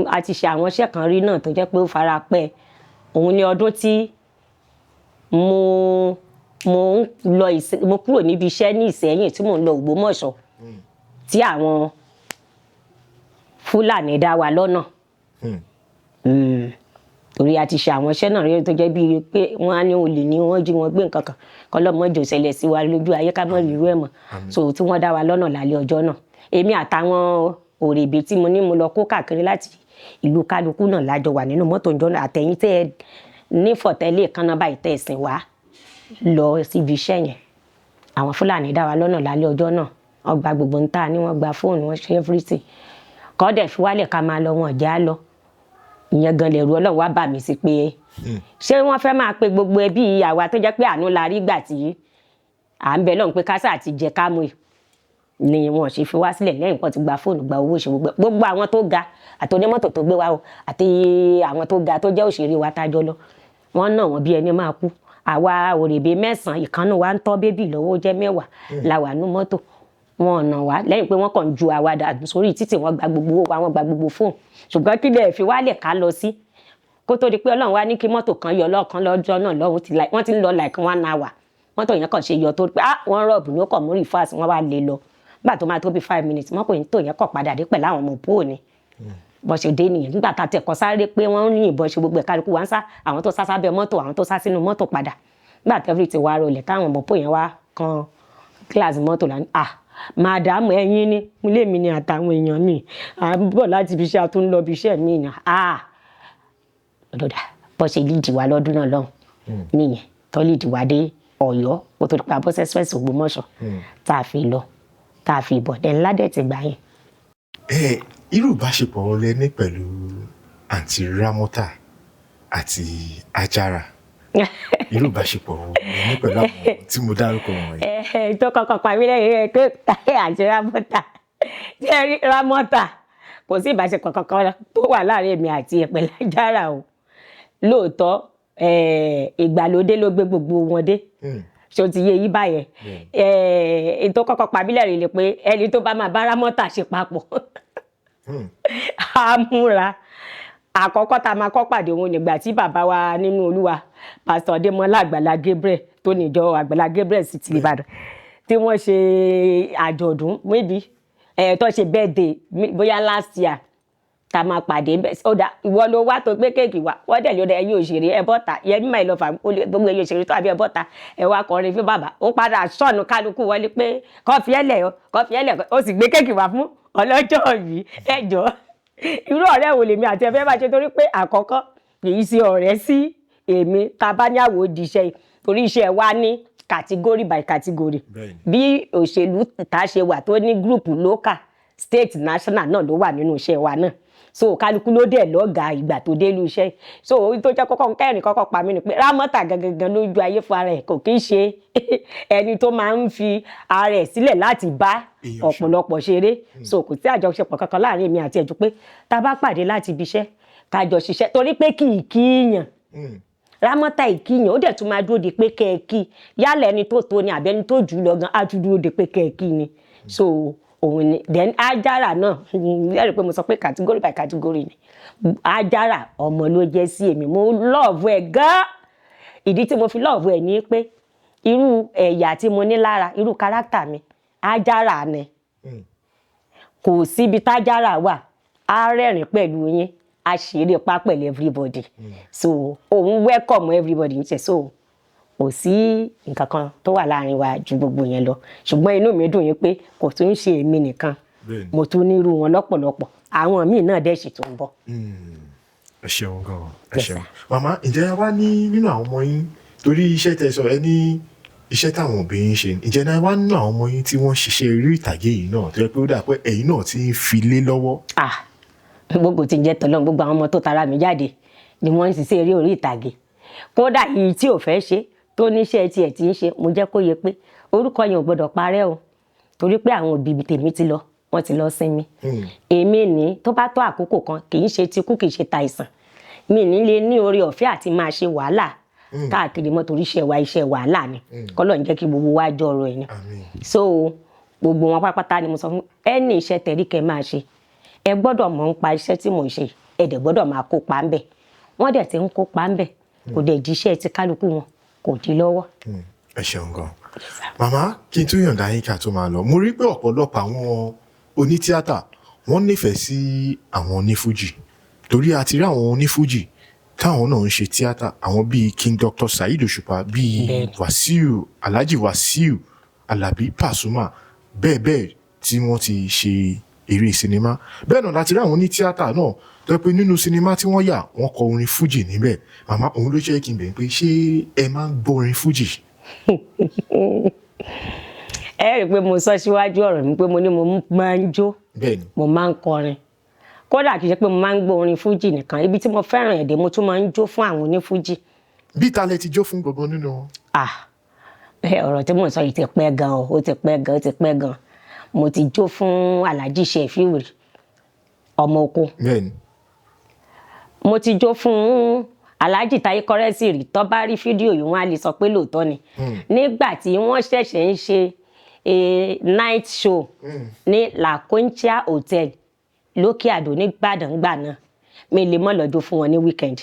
a ti ṣe àwọn iṣẹ́ kan rí náà tó jẹ́ pé ó fara pẹ́. Òun ni ọdún tí mo ń lọ, mo kúrò níbi iṣẹ́ ní Ìsẹ́yìn tí mò ń lọ Ògbómọ̀ṣọ́, tí àwọn Fúlàní dá wa lọ́nà. Torí a ti ṣe àwọn iṣẹ́ náà rí tó jẹ́ bíi pé wọ́n á ní olè ní wọ́n jí wọn gbé nǹkan kan, kọ́lọ́mọ́jò ṣẹlẹ̀ sí wa lójú ayé, ká mọ̀ rírú ẹ̀ mọ́. So tí wọ́n dá wa lọ́nà lálẹ́ ọjọ́ náà, èmi àtàwọn òrèbè tí mo ní mo lọ kó káàkiri láti ìlú kálukú náà lájọ wà nínú mọ́tò ìjọ náà, àtẹ̀yìn tẹ́ ẹ ní fọ̀tẹ́lẹ̀ kan náà báyìí tẹ́ ẹ sìn wá lọ síbi iṣẹ́ yẹn. Àwọn Fúlàní dá wa lọ́nà lálẹ́ ọjọ́ náà, wọ́n gba gbogbo ń tà ní, wọ́n gba fóònù, wọ́n ṣe everything, kọ́ dẹ̀ fi wálẹ̀ ká máa lọ, wọn já lọ. Ìyẹn gan lẹ̀rù Ọlọ́run wá bà mí sí pé ṣé wọ́n fẹ́ máa pe gbogbo ẹbí àwa tó jẹ́ pé àánú la rí gbà tí à ń bẹ lọ́hùn pé kásá àti jẹ kámú yìí ni wọn ṣe fi wá sílẹ̀ lẹ́yìn kan ti gba fóònù, gba owó, ṣe gbogbo gbogbo àwọn tó ga àti onímọ́tò tó gbé wa o, àti àwọn tó ga tó jẹ́ òṣèré wa tájọ lọ, wọ́n náà wọ́n bí ẹni máa kú. Àwa òrèbé 9, ìkànnì wa ń tọ́ baby lọ́wọ́, ó jẹ́ 10 la wà nú mọ́tò. Wọn ọ̀nà wá lẹ́yìn pé wọ́n kàn ń ju àwa dà sórí títì, wọ́n gba gbogbo owó wa, wọ́n gba gbogbo fóònù. Ṣùgbọ́n kí lè fi wálẹ̀ ká lọ sí, kó tó di pé Ọlọ́run wá ní kí mọ́tò kan yọ lọ́ọ̀kan lọ́jọ́ náà lọ́hùn, ti like wọ́n ti ń lọ like one hour, mọ́tò yẹn kàn ṣe yọ tó pé ah, wọ́n rob ní, ó kàn mú reverse, wọ́n wá lé lọ. Nígbà tó máa tó bí 5 minutes, mọ́tò yẹn kàn padà dé pẹ̀lú àwọn ọmọ póò ni. Bó ṣe dé nìyẹn. Nígbà tá a tẹ̀ kọ́ sáré pé wọ́n ń yìnbọn ṣe gbogbo ẹ̀, kálukú wa ń sá, àwọn tó sá sábẹ́ mọ́tò, àwọn tó sá sínú mọ́tò padà. Nígbà tí everything wá rọlẹ̀, táwọn ọmọ póò yẹn wá kan kíláàsì mọ́tò lánàá, "Ah, madam, ẹ̀yin ni?" Ilé mi ni àtàwọn èèyàn mi, à ń bọ̀ láti ibi iṣẹ́, a tún ń lọ ibi iṣẹ́ mi ni. Ah, ọ̀dọ̀dà bó ṣe lead wa lọ́dún náà lọ́hùn nìyẹn, tó lead wa dé Ọ̀yọ́, kó tó di pa bọ́ express Ògbómọ̀ṣọ́, tá a fi lọ, tá a fi bọ̀ dẹ̀ ńlá dẹ̀ ti gbà yẹn. Ẹ irú ìbáṣepọ̀ wo lẹ ní pẹ̀lú Àǹtí Rámọ́tà àti Ajára? Irú ìbáṣepọ̀ wo lẹ ní pẹ̀lú àwọn tí mo dárúkọ wọ̀nyí? Ẹ tó kọ́kọ́ pa mí lẹ́yìn rẹ̀ pé Àǹtí Rámọ́tà, ṣé rí Rámọ́tà, kò sí ìbáṣepọ̀ kankan tó wà láàrin èmi àti ẹ̀ pẹ̀lú Ajára o. Lóòótọ́, ìgbàlódé ló gbé gbogbo wọn dé. Ṣé o ti yé yí báyẹn? Ètò kọ́kọ́ pa mí lẹ́rìn ni pé ẹni tó bá máa bá Rámọ́tà ṣe papọ̀ á múra. Àkọ́kọ́ tá a máa kọ́ pàdé òun nígbà tí bàbá wa nínú Olúwa, Pásítọ̀ Adémọ́lá Àgbàlá Gabriel, tó ní ìjọ Àgbàlá Gabriel sí ti Ìbàdàn, tí wọ́n ṣe àjọ̀dún, maybe ẹ̀ tó ṣe birthday bóyá last year, tá a máa pàdé. Ó dà, ìwọ ló wá tó gbé cake wá. Wọ́n dẹ̀ ló dẹ̀, ẹ̀yin òṣèré, ẹ bọ́ta. Yẹmí máa lọ fà gbogbo ẹ̀yin òṣèré tó àbí ẹ bọ́ta, ẹ wá kọrin fún bàbá. Ó padà sọ̀nù kálukú wọlé pé kọ́fí ẹlẹ̀ o, kọ́fí ẹlẹ̀. Ó sì gbé cake wá fún ọlọ́jọ́ yìí. Ẹ jọ, irú ọ̀rẹ́ wo lèmi àti ẹ fẹ́ bá ṣe? Torí pé àkọ́kọ́, kì í ṣe ọ̀rẹ́ sí èmi. Tá a bá ní àwò di iṣẹ́ yìí, torí iṣẹ́ wa ní category by category. Bí òṣèlú ta ṣe wà tó ní group local, state, national náà ló wà nínú iṣẹ́ wa náà. So kálukú ló dẹ̀ lọ́gàá ìgbà tó dé ìlú iṣẹ́. So ohun tó jẹ́ kọ́kọ́ kẹrin kọ́kọ́ pa mí ni pé Rámọ́tà gangan lójú ayé fún ara ẹ̀, kò kí ń ṣe ẹni tó máa ń fi ara ẹ̀ sílẹ̀ láti bá èèyàn ṣe. ọ̀pọ̀lọpọ̀ ṣeré. So kò sí àjọṣepọ̀ kankan láàrin èmi àti ẹ̀ ju pé tá a bá pàdé láti ibi iṣẹ́, ká jọ ṣiṣẹ́, torí pé kì í kíyàn. Rámọ́tà ìkíyàn, ó dẹ̀ tún máa dúró de pé kẹ́ ẹ kí, yálà ẹni tó tó ni àbí ẹni tó jù ú lọ gan, á tún dúró de pé kẹ́ ẹ kí ni. So Òun ni. Then Ajára náà, ẹ rí i pé mo sọ pé category by category ni. Ajára, ọmọ ló jẹ́ sí èmi. Mo love ẹ̀ gan. Ìdí tí mo fi love ẹ̀ ni pé irú ẹ̀yà tí mo ní lára, irú character mi, Ajára ni. Kò síbi tájára wà, á rẹ́rìn pẹ̀lú yín, á ṣeré pa pẹ̀lú everybody. So òun welcome everybody ní tiẹ̀. So kò sí nǹkan kan tó wà láàrin wa ju gbogbo yẹn lọ. Ṣùgbọ́n inú mi dùn yín pé kò tún ń ṣe èmi nìkan, mo tún nírú wọn lọ́pọ̀lọpọ̀. Àwọn míì náà dẹ̀ sì tún ń bọ̀. Ẹ ṣeun gan, ẹ Yes, ṣeun. sir. Màmá, ǹjẹ́ ẹ wá ní nínú àwọn ọmọ yín, torí iṣẹ́ tẹ́ sọ, ẹ ní iṣẹ́ táwọn òbí yín ṣe, ǹjẹ́ náà wá nínú àwọn ọmọ yín tí wọ́n ṣiṣẹ́ eré ìtàgé yìí náà, tó yẹ pé ó dà pé ẹ̀yin náà ti ń fi lé lọ́wọ́? Ah, gbogbo tí ń jẹ́ tọ́lọ́run, gbogbo àwọn ọmọ tó tara mi jáde ni wọ́n ń ṣiṣẹ́ eré orí ìtàgé. Kódà èyí tí ò fẹ́ ṣe, tó níṣẹ́ tiẹ̀ tí ń ṣe, mo jẹ́ kó yẹ pé orúkọ yẹn ò gbọ́dọ̀ parẹ́ o, torí pé àwọn òbí tèmi ti lọ, wọ́n ti lọ sinmi. Èmi ní tó bá tó àkókò kan, kì í ṣe tikú, kì í ṣe tàìsàn, mi ní lè ní oore ọ̀fẹ́ àti máa ṣe wàhálà káàkiri mọ́, torí iṣẹ́ wa, iṣẹ́ wàhálà ni. Kọ́lọ̀ ń jẹ́ kí gbogbo wa jọ ọ̀rọ̀ ẹ̀ ni. Àmín. So gbogbo wọn pátápátá ni mo sọ fún, ẹni iṣẹ́ tẹ̀rí kẹ́ máa ṣe, ẹ gbọ́dọ̀ mọ̀ ń pa iṣẹ́ tí mò ń ṣe, ẹ dẹ̀ gbọ́dọ̀ máa kópa ńbẹ̀. Wọ́n dẹ̀ ti ń kópa ńbẹ̀, kò dẹ̀ jíṣẹ́ ti kálukú wọn kò dí lọ́wọ́. Ẹ ṣeun gan, màmá. Kí n tó yọ̀ǹda yín, ká tó máa lọ, mo rí pé ọ̀pọ̀lọpọ̀ àwọn onítíátà, wọ́n nífẹ̀ẹ́ sí àwọn onífújì, torí a ti rí àwọn onífújì táwọn náà ń ṣe tíátà, àwọn bíi King Dr. Saheed Òṣùpá, bíi Wàsíù, Alhaji Wàsíù Alabi Pasuma, bẹ́ẹ̀ bẹ́ẹ̀, tí wọ́n ti ṣe eré sinimá. Bẹ́ẹ̀ náà láti rí àwọn onítíátà náà tó jẹ́ pé nínú sinimá tí wọ́n yà, wọ́n kọ orin fújì níbẹ̀. Màmá, òun ló jẹ́ kí n bẹ̀rẹ̀ pé ṣé ẹ máa ń gbọ́ orin fújì? Ẹ rí i pé mo sọ síwájú ọ̀rọ̀ mi pé mo ní mo máa ń jó, mo máa ń kọrin. Kódà kì í ṣe pé mo máa ń gbọ́ orin fújì nìkan, ibi tí mo fẹ́ràn ẹ̀dẹ̀, mo tún máa ń jó fún àwọn onífújì. Bí ta lẹ ti jó fún gbogbo nínú wọn? Ah, ọ̀rọ̀ tí mò ń sọ yìí ti pẹ́ gan o, ó ti pẹ́ gan, ó ti pẹ́ gan. Mo ti jó fún Alhaji Shefiu rí, ọmọ oko. Mo ti jó fún Alhaji Taye Currency rí. Tó bá rí fídíò yìí, wọ́n á lè sọ pé lóòótọ́ ni. Nígbà tí wọ́n ṣẹ̀ṣẹ̀ ń ṣe night show ní La Concha Hotel lókè Àdó nìbàdàn gbà náà, mi lè mọ́ lọ́jọ́ fún wọn ní weekend.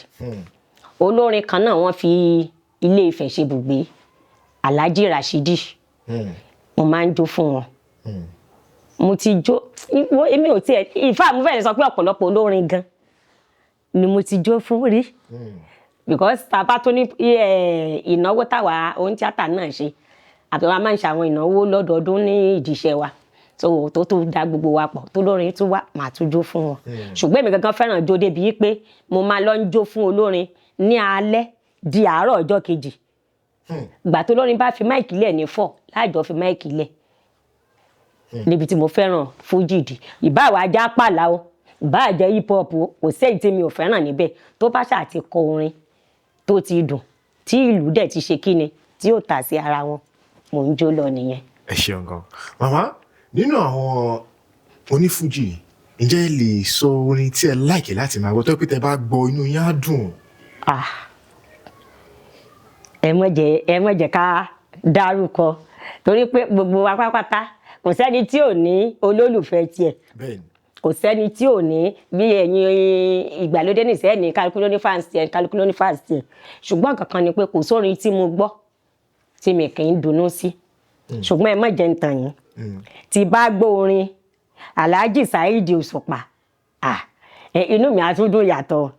Olórin kan náà, wọ́n fi Ilé Ifẹ̀ ṣe bùgbé, Alhaji Rashidi, mo máa ń jó fún wọn. Mo ti jó wo, èmi ò tiẹ̀, ìfá, mo fẹ́ lè sọ pé ọ̀pọ̀lọpọ̀ olórin gan ni mo ti jó fún rí, because tá a bá tó ní ìnáwó táwa ohun tíátà náà ṣe, àti wa máa ń ṣe àwọn ìnáwó lọ́dọọdún ní ìdíṣẹ́ wa, so tó da gbogbo wa pọ̀, tó lórin tún wá, màá tún jó fún wọn. Ṣùgbọ́n èmi gangan fẹ́ràn jó débi pé mo máa lọ ń jó fún olórin ní alẹ́ di àárọ̀ ọjọ́ kejì. Gbà tó lórin bá fi mic lẹ̀ ní 4, láàjọ fi mic lẹ̀ níbi tí mo fẹ́ràn fújì dì. Ìbá wa já pàlà o, ìbá jẹ́ hip hop o, kò sẹ́yìn tí mi ò fẹ́ràn níbẹ̀. Tó bá ṣáà ti kọ orin tó ti dùn, tí ìlú dẹ̀ ti ṣe kíni, tí ò tà sí ara wọn, mò ń jó lọ nìyẹn. Ẹ ṣeun gan, màmá. Nínú àwọn onífújì, ǹjẹ́ ẹ lè sọ orin tí ẹ like láti máa gbọ́, tó pé tẹ bá gbọ́, inú yín á dùn? Ah, ẹ mọ̀ jẹ́ ká dárúkọ, torí pé gbogbo wa pátápátá, kò sẹ́ni tí ò ní olólùfẹ́ tiẹ̀. Kò sẹ́ni tí ò ní. Bí ẹ̀yin ìgbàlódé nìṣẹ́ ní, kálukú ló ní fans tiẹ̀, kálukú ló ní fans tiẹ̀. Ṣùgbọ́n nǹkan kan ni pé kò sórin tí mo gbọ́ tí mi kì í dunnú sí. Ṣùgbọ́n ẹ má jẹ́ ń tàn yín, tí bá gbọ́ orin Alhaji Saheed Òṣùpá, ah, inú mi á tún dùn yàtọ̀.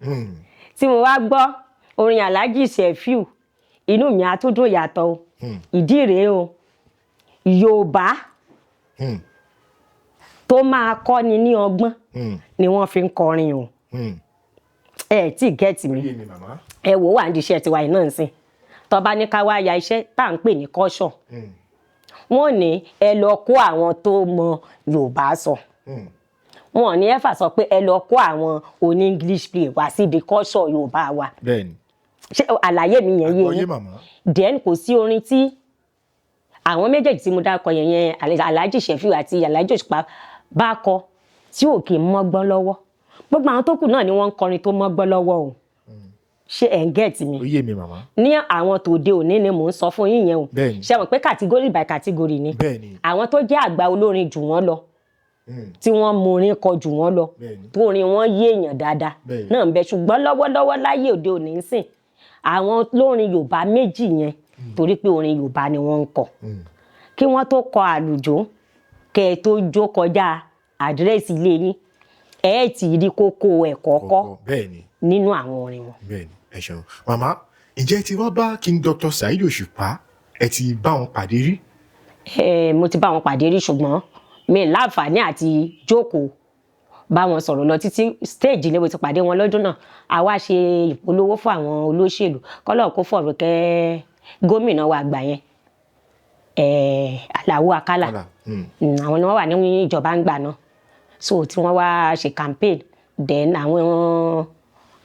Tí mo wá gbọ́ orin Alhaji Sefiu, inú mi á tún dùn yàtọ̀ o. Ìdí rèé o, Yorùbá tó máa kọ́ni ní ọgbọ́n ni wọ́n fi ń kọrin o. Ẹ tí get mi? Yé mi, màmá. Ẹ wò, wà ní iṣẹ́ tiwa yìí náà ń sìn, tó bá ní ká wá ya iṣẹ́ tá à ń pè ní culture, wọ́n ní ẹ lọ kó àwọn tó mọ Yorùbá sọ. Wọn ní ẹfà sọ pé ẹ lọ kó àwọn oní English play wá síbi culture Yorùbá wa. Ṣé àlàyé mi yẹn yé Àgbọ́yé, yín? màmá. Then kò sí orin tí àwọn méjèèjì tí mo dárúkọ yẹn yẹn, Alhaji Sefiu àti Alhaji Òṣùpá, bá kọ tí ò kì í mọ́gbọ́n lọ́wọ́. Gbogbo àwọn tó kù náà ni wọ́n ń kọrin tó mọ́gbọ́n lọ́wọ́ o. Ṣé ẹ̀ ń get mi? Ó yé mi, màmá. Ní àwọn tòde òní ni mò ń sọ fún yín yẹn o. Ṣé mọ̀ pé category by category ni? Bẹ́ẹ̀ni. Àwọn tó jẹ́ àgbà olórin jù wọ́n lọ. tí wọ́n mọ orin kọ jù wọ́n lọ, tó orin wọn yé èèyàn dáadáa náà ń bẹ. Ṣùgbọ́n lọ́wọ́lọ́wọ́ láyé òde òní ń sìn, àwọn lórin Yorùbá méjì yẹn, torí pé orin Yorùbá ni wọ́n ń kọ. Kí wọ́n tó kọ àlùjó, kẹ́ ẹ tó jó kọjá àdírẹ́sì ilé yín, ẹ ti rí kókó ẹ̀kọ́ kọ́ nínú àwọn orin wọn. Bẹ́ẹ̀ni, ẹ ṣeun màmá. Ǹjẹ́ ẹ ti wá bá King Dr. Saheed Òṣùpá, ẹ ti bá wọn pàdé rí? Mo ti bá wọn pàdé rí, ṣùgbọ́n mi láǹfààní àti jókòó bá wọn sọ̀rọ̀ lọ títí. Stage ni mo ti pàdé wọn lọ́dún náà. A wá ṣe ìpolówó fún àwọn olóṣèlú, kọ́lọ̀ kó fọ̀rọ̀ kẹ́ gómìnà wa àgbà yẹn, Àlàó Akálà. Àwọn ni wọ́n wà ní ìjọba ń gbà náà, so tí wọ́n wá ṣe campaign, then àwọn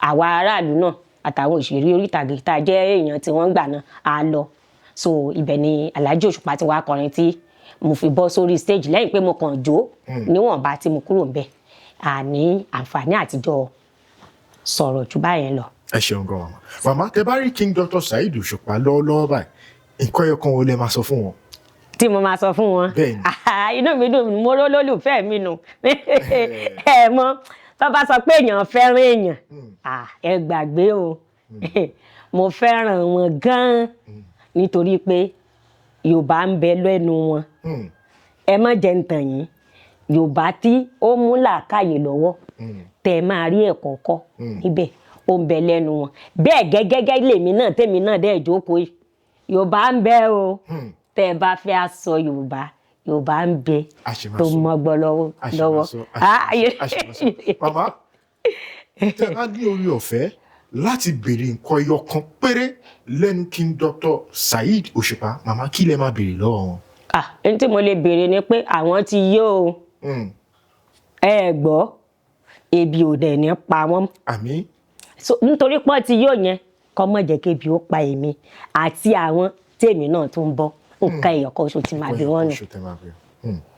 àwa aráàlú náà àtàwọn òṣèré orí ìtàgé tá a jẹ́ èèyàn tí wọ́n ń gbà náà á lọ. So ibẹ̀ ni Alhaji Òṣùpá ti wá kọrin tí mo fi bọ́ sórí stage, lẹ́yìn pé mo kàn jó níwọ̀nba tí mo kúrò ńbẹ̀. Àní àǹfààní àtijọ́ sọ̀rọ̀ jù báyẹn lọ. Ẹ ṣeun gan, màmá. Màmá, tẹ bá rí King Dr. Saheed Òṣùpá lọ́wọ́lọ́wọ́ báyìí, nǹkan ẹyọ kan wo lẹ máa sọ fún wọn? Tí mo máa sọ fún wọn? Bẹ́ẹ̀ni. Inú mi dùn, mo ró lólùfẹ́ mi nù. Ẹ mọ̀ tó bá sọ pé èèyàn fẹ́ràn èèyàn, ẹ gbàgbé o. Mo fẹ́ràn wọn gan-an nítorí pé Yorùbá ń bẹ lẹ́nu wọn. Ẹ má jẹ́ ń tàn yín, Yorùbá tí ó mú làákàyè lọ́wọ́, tẹ́ ẹ máa rí ẹ̀kọ́ kọ́ níbẹ̀, ó ń bẹ lẹ́nu wọn. Bẹ́ẹ̀ gẹ́gẹ́gẹ́ lèmi náà, tèmi náà dẹ́ ìjókòó yìí, Yorùbá ń bẹ o. Tẹ́ ẹ bá fẹ́ sọ Yorùbá, Yorùbá ń bẹ tó mọ́gbọ́ lọ́wọ́ lọ́wọ́. Màmá, tẹ́ bá ní orí ọ̀fẹ́ láti béèrè nǹkan ẹyọ kan péré lẹ́nu King Dr. Saheed Òṣùpá, màmá, kí lẹ máa béèrè lọ́wọ́ wọn? Ah, ẹni tí mo lè béèrè ni pé àwọn ti yó o. Ẹ gbọ́, ebi ò dẹ̀ ní pa wọ́n. Àmín. So nítorí pọ́n ti yó yẹn, kọ́ mọ̀ jẹ́ kébi ó pa èmi àti àwọn tèmi náà tó ń bọ̀. Nǹkan ẹyọ kan oṣù tí màá bí wọ́n nù.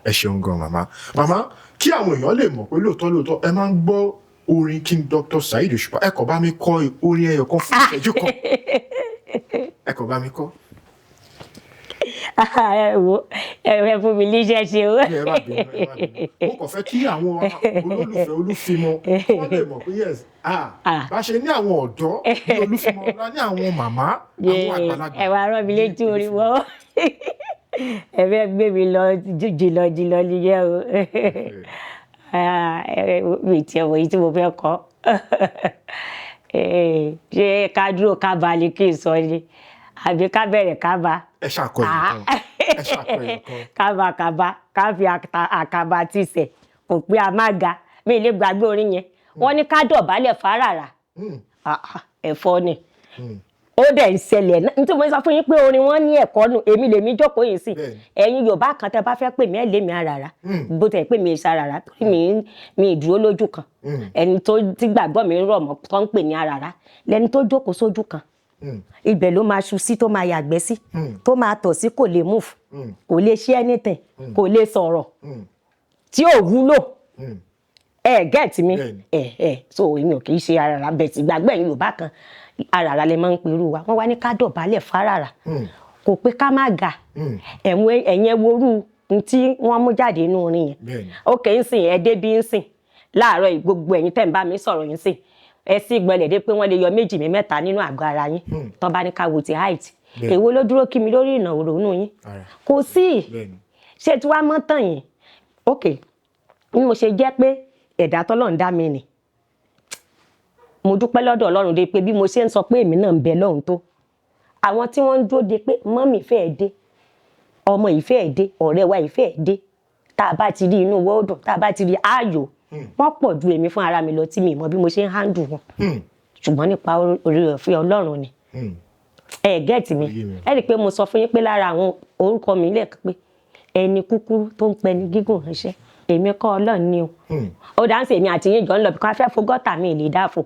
Ẹ ṣeun gan, màmá. Màmá, kí àwọn èèyàn lè mọ̀ pé lóòótọ́ lóòótọ́ ẹ máa ń gbọ́ orin King Dr. Saheed Òṣùpá, ẹ kàn bá mi kọ orin ẹyọ kan fún ìṣẹ́jú kan, ẹ kàn bá mi kọ. Ẹ wo, ẹ fẹ́ fún mi níṣẹ́ ṣe o. Ẹ má bínú, ẹ má bínú. Mo kàn fẹ́ kí àwọn olólùfẹ́ Olúfimọ wọ́n lè mọ̀ pé yes, ah, bá ṣe ní àwọn ọ̀dọ́ ní Olúfimọ la ní àwọn màmá, àwọn àgbàlagbà. Ẹ wá rán mi létí orin wọ́n, ẹ fẹ́ gbé mi lọ jìnnà jìnnà nìyẹn o. Mi tiẹ̀ wòye tí mo fẹ́ kọ́. Ṣé ká dúró ká balẹ̀ kí n sọ ni, àbí ká bẹ̀rẹ̀ ká bá? Ẹ ṣàkọ ìkan, ẹ ṣàkọ ìkan. Kábà kábà ká fi àkàbà tìṣẹ̀ kò pé a má ga. Mi lè gbàgbé orin yẹn. Wọ́n ní ká dọ̀bálẹ̀ fáràrà, ẹ̀fọ́ ni ó dẹ̀ ń ṣẹlẹ̀. Nítorí mo sọ fún yín pé orin wọn ní ẹ̀kọ́ nù. Èmi lèmi jókòó yìí sí. Ẹ̀yin Yorùbá kan tẹ́ bá fẹ́ pè mí, ẹ̀ lé mi àràrà, bó tẹ̀ pé mi ṣàràrà, torí mi dúró lójú kan. Ẹni tó tí gbàgbọ́ mi rọ̀ mọ́ tó ń pè ní àràrà lẹni tó jókòó sójú kan, ibẹ̀ ló máa ṣu sí, tó máa yàgbẹ́ sí, tó máa tọ̀ sí, kò lè move, kò lè ṣe anything, kò lè sọ̀rọ̀, tí ò wúlò. Ẹ get mi? Ẹ ẹ so èmi ò kì í ṣe àràrà bẹ̀ tí gbàgbọ́ ẹ̀yin Yorùbá kan, àràrà lè máa ń perú wa. Wọ́n wá ní ká dọ̀bálẹ̀ fáràrà, kò pé ká má ga. Ẹ̀yẹn worú tí wọ́n mú jáde inú orin yẹn. Ó kè ń sìn, ẹ débi ń sìn láàárọ̀ yìí, gbogbo ẹ̀yin tẹ̀ ń bá mi sọ̀rọ̀ yín sìn, ẹ sì gbọ́lẹ̀ dé pé wọ́n lè yọ méjì mi mẹ́ta nínú àgọ́ ara yín. Tó bá ní ká wo ti height, èwo ló dúró kí mi lórí ìnáwó ronú yín? Kò sí. Ṣé tí wàá mọ́ tàn yín? Ok, bí mo ṣe jẹ́ pé ẹ̀dá tọ́lọ́run dá mi nì, mo dúpẹ́ lọ́dọ̀ Ọlọ́run dé pé bí mo ṣe ń sọ pé èmi náà ń bẹ lọ́hùn tó àwọn tí wọ́n ń dúró de pé mummy fẹ́ẹ́ dé, ọmọ yìí fẹ́ẹ́ dé, ọ̀rẹ́ wa yìí fẹ́ẹ́ dé, tá a bá ti rí, inú wa ó dùn, tá a bá ti rí ayò, wọ́n pọ̀ ju èmi fún ara mi lọ, tí mi mọ̀ bí mo ṣe ń handle wọn, ṣùgbọ́n nípa oore ọ̀fẹ́ Ọlọ́run ni. Ẹ get mi? Ẹ rí i pé mo sọ fún yín pé lára àwọn orúkọ mi lẹ́ẹ̀kan pé ẹni kúkúrú tó ń pẹni gígùn ránṣẹ́, èmi kọ́, Ọlọ́run ni o. Ó dá ń sè, èmi àti yín jọ ń lọ bí kò fẹ́ fo gọ́tà, mi lè dá fò.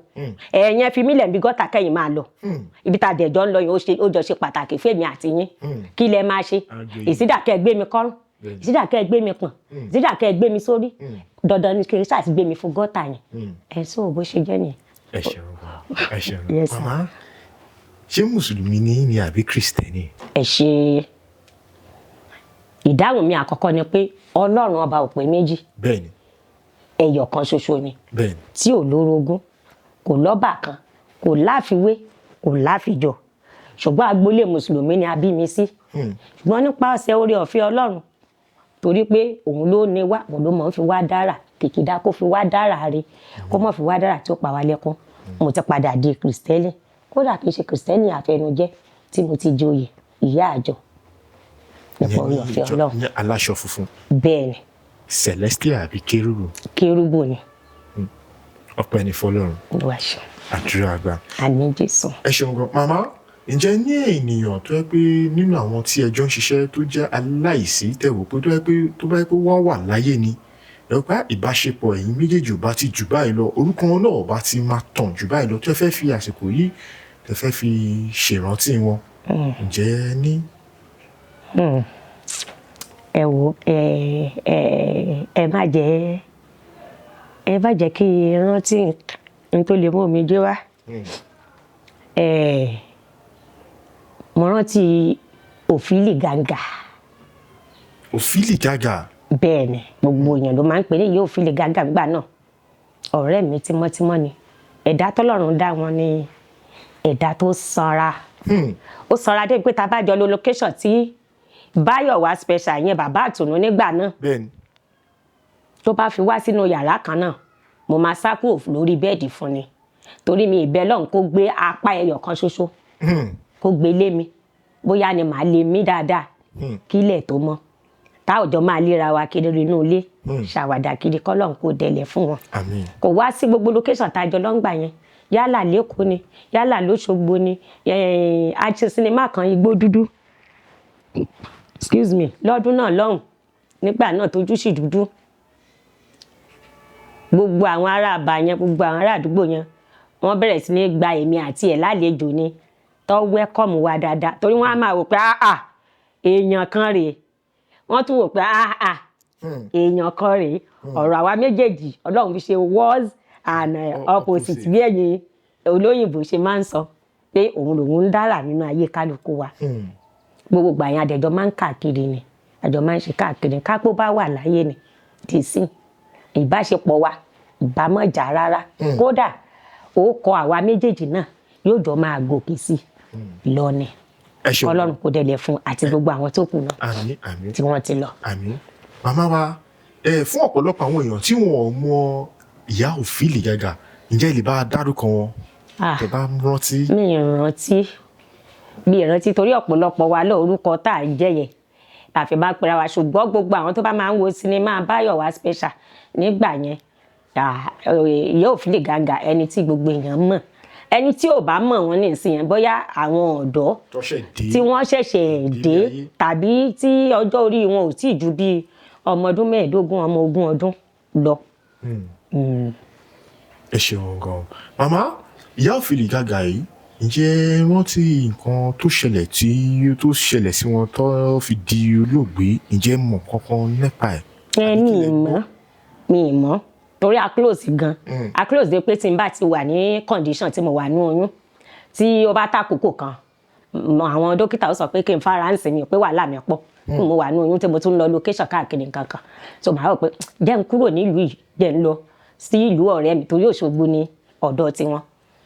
Ẹ̀yin ẹ fi mí lẹ̀ bí gọ́tà, kẹ́yìn máa lọ. Ibi tá a dẹ̀ jọ ń lọ yẹn, ó jọ ṣe pàtàkì fún èmi àti yín. Kí lẹ máa ṣe? Ìsídà kẹ́ ẹ gbé mi kọ́rùn, ìsídà kẹ́ ẹ gbé mi pọ̀n, ìsídà kẹ́ ẹ gbé mi sórí. Dandan ni kí n ṣáà ti gbé mi fún gọ́tà yẹn. Ẹ sọ bó ṣe jẹ́ nìyẹn. Ẹ ṣeun, ẹ ṣeun màmá. Ṣé mùsùlùmí ni yín ni àbí kristẹni? Ẹ ṣe. Ìdáhùn mi àkọ́kọ́ ni pé Ọlọ́run ọba ò pé méjì. Ẹyọ kan ṣoṣo ni, tí ò lórogún, kò lọ́bà kan, kò láfiwé, kò láfijọ. Ṣùgbọ́n agboolé mùsùlùmí ni a bí mi sí. Ṣùgbọ́n nípasẹ̀ oore ọ̀fẹ́ Ọlọ́run, torí pé òun ló ní wá, òun ló mọ̀ ń fi wá dára, kìkìdá kó fi wá dára re, kó mọ̀ fi wá dára tí ó pa wá lẹ́kún, mo ti padà di kìrìsìtẹ́nì. Kódà kì í ṣe kìrìsìtẹ́nì àfẹnujẹ́, tí mo ti joyè ìyá àjọ nípa oore ọ̀fẹ́ Ọlọ́run. Ní aláṣọ funfun? Bẹ́ẹ̀ ni. Celestial àbí Kérúbù? Kérúbù ni. Ọpẹ́ ní fọ́lọ́run. Olúwa ṣeun. Àdúrà gbà. Àmín Jésù. Ẹ ṣeun gan, màmá. Ǹjẹ́ ní ènìyàn tó yẹ pé nínú àwọn tí ẹjọ́ ń ṣiṣẹ́ tó jẹ́ aláìsí, tẹ̀wò pé tó yẹ pé tó bá yẹ pé wọ́n wà láyé ni, ẹ pé ìbáṣepọ̀ ẹ̀yin méjèèjì ò bá ti jù báyìí lọ, orúkọ wọn náà ò bá ti máa tàn jù báyìí lọ, tẹ́ fẹ́ fi àsìkò yìí, tẹ́ fẹ́ fi ṣèrántí wọn, ǹjẹ́ ní? Ẹ wo, ẹ ẹ ẹ má jẹ́ ẹ má jẹ́ kí n rántí n tó lè mú mi jẹ́ wá. Mo rántí Òfìlì Gàǹgà. Òfìlì Gàgà? Bẹ́ẹ̀ ni, gbogbo èèyàn ló máa ń pè ní ìyá Òfìlì Gàǹgà gbà náà. Ọ̀rẹ́ mi tímọ́tímọ́ ni. Ẹ̀dá tọ́lọ́run dá wọn ni ẹ̀dá tó sanra. Ó sanra dé pé tá a bá jọ lo location tí Báyọ̀wá special yẹn, bàbá àtùnú nígbà náà, tó bá fi wá sínú yàrá kan náà, mo máa sá kúrò lórí bẹ́ẹ̀dì fún ni, torí mi ìbẹ́ lọ́hùn kó gbé apá ẹyọ kan ṣoṣo kó gbé lé mi, bóyá ni màá lè mí dáadáa kílẹ̀ tó mọ́, táwùjọ máa léra wa kiri inú ilé, ṣàwàdà kiri, kọ́lọ́hún kó dẹlẹ̀ fún wọn. Àmín. Kò wá sí gbogbo location tá a jọ lọ́ngbà yẹn, yálà lẹ́kọ̀ọ́ ni, yálà lọ́ṣogbo ni, a ṣe sinimá kan, Igbó Dúdú, excuse me, lọ́dún náà lọ́hùn nígbà náà tójú sì dúdú. Gbogbo àwọn ará àbá yẹn, gbogbo àwọn ará àdúgbò yẹn, wọ́n bẹ̀rẹ̀ sí ní gba èmi àti ẹ̀ lálejò ni, tó welcome wa dáadáa, torí wọ́n á máa wò pé, "Ah ah, èèyàn kan rèé." Wọ́n tún wò pé, "Ah ah, èèyàn kan rèé." Ọ̀rọ̀ àwa méjèèjì, Ọlọ́run fi ṣe words and opposite, bí ẹ̀yin olóyìnbó ṣe máa ń sọ pé òun lòun ń dára nínú ayé kálukú wa. Gbogbo ìgbà yẹn, àdẹ̀jọ́ máa ń káàkiri ni, àjọ máa ń ṣe káàkiri. Kápó bá wà láyé ni dì sí, ìbáṣepọ̀ wa ìbámọ̀jà rárá. Kódà ó kọ àwa méjèèjì náà yóò jọ máa gòkè sí i lọ ni. Ẹ ṣeun. Ọlọ́run kò dẹ̀lẹ̀ fún àti gbogbo àwọn tó kù náà Àmín, àmín. tí wọ́n ti lọ. Àmín. Màmá wa, ẹ fún ọ̀pọ̀lọpọ̀ àwọn èèyàn tí wọn ò mọ ìyá Òfìlì Gàgà, ǹjẹ́ ẹ lè bá a dárúkọ wọn, Ah, tẹ́ bá rántí? Mi ì rántí, torí ọ̀pọ̀lọpọ̀ wa lọ orúkọ tá à ń jẹ́ yẹn àfi bá pera wa. Ṣùgbọ́n gbogbo àwọn tó bá máa ń wo sinimá Báyọ̀wá special nígbà yẹn, ìyá Òfìlì Gàgà, ẹni tí gbogbo èèyàn mọ̀, ẹni tí ò bá mọ̀ wọ́n nísìnyẹn, bóyá àwọn ọ̀dọ́ tó ṣẹ̀ dé tí wọ́n ṣẹ̀ṣẹ̀ dé ayé. Tàbí tí ọjọ́ orí wọn ò tí ì ju bí ọmọ ọdún 15, ọmọ 20 ọdún lọ. Ẹ ṣeun gan, màmá. Ìyá Òfìlì Gàgà yìí, ǹjẹ́ ẹ rántí nǹkan tó ṣẹlẹ̀ tí tó ṣẹlẹ̀ sí wọn tó fi di olóògbé? Ǹjẹ́ ẹ mọ̀ kankan nípa ẹ̀? Ẹ Àbí mi kí lẹ ì gbọ́? mọ̀, mi ì mọ̀, torí a close gan. A close dé pé tí n bá ti wà ní condition tí mo wà ní oyún, tí ó bá tàkókò kan, àwọn dókítà ó sọ pé kí n fara ń sinmi, pé wàhálà mi pọ̀. Mo wà ní oyún tí mo tún lọ location káàkiri nǹkan kan, so màá rò pé jẹ́ n kúrò nílùú yìí, jẹ́ n lọ sí ìlú ọ̀rẹ́ mi, torí Òṣogbo ni ọ̀dọ̀ tiwọn.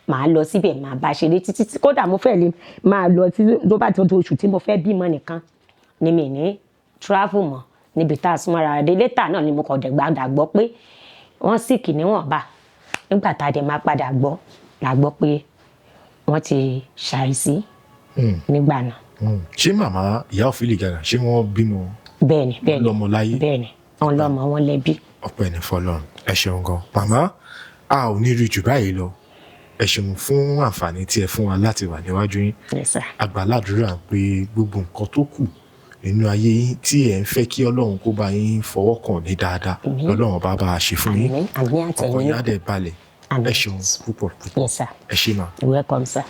Màá lọ síbẹ̀, màá bá ṣeré títí tí kódà mo fẹ́ lè máa lọ tí tó bá ti tó oṣù tí mo fẹ́ bímọ nìkan ni mi ní travel mọ́ níbi tá a súnmọ́ ara dé. Later náà ni mo kàn dẹ̀ gbàdà gbọ́ pé wọ́n sick níwọ̀nba. Nígbà tá a dẹ̀ máa padà gbọ́ la gbọ́ pé wọ́n ti ṣàìsí nígbà náà. Ṣé màmá ìyá Òfìlì Gàgà, ṣé wọ́n bímọ? Bẹ́ẹ̀ni, bẹ́ẹ̀ni. Lọ́mọ láyé? Bẹ́ẹ̀ni, wọ́n lọ́mọ, wọn lẹ́bí. Ọpẹ́ ní fọ́lọ́run. Ẹ ṣeun gan, màmá. A ò ní rí jù báyìí lọ. Ẹ ṣeun fún àǹfààní tí ẹ fún wa láti wà níwájú yín. Yes, sir. Àgbàládùúrà pé gbogbo nǹkan tó kù nínú ayé yín tí ẹ ń fẹ́ kí Ọlọ́run kó bá yín fọwọ́ kàn ní dáadáa, lọ́lọ́run bá bá a ṣe fún yín. Àmín, àmín. Ọkàn Àtẹ̀yìn. yín á dẹ̀ balẹ̀. Àmín. Ẹ ṣeun púpọ̀ púpọ̀. Yes, sir. Ẹ ṣé mà. Welcome, sir.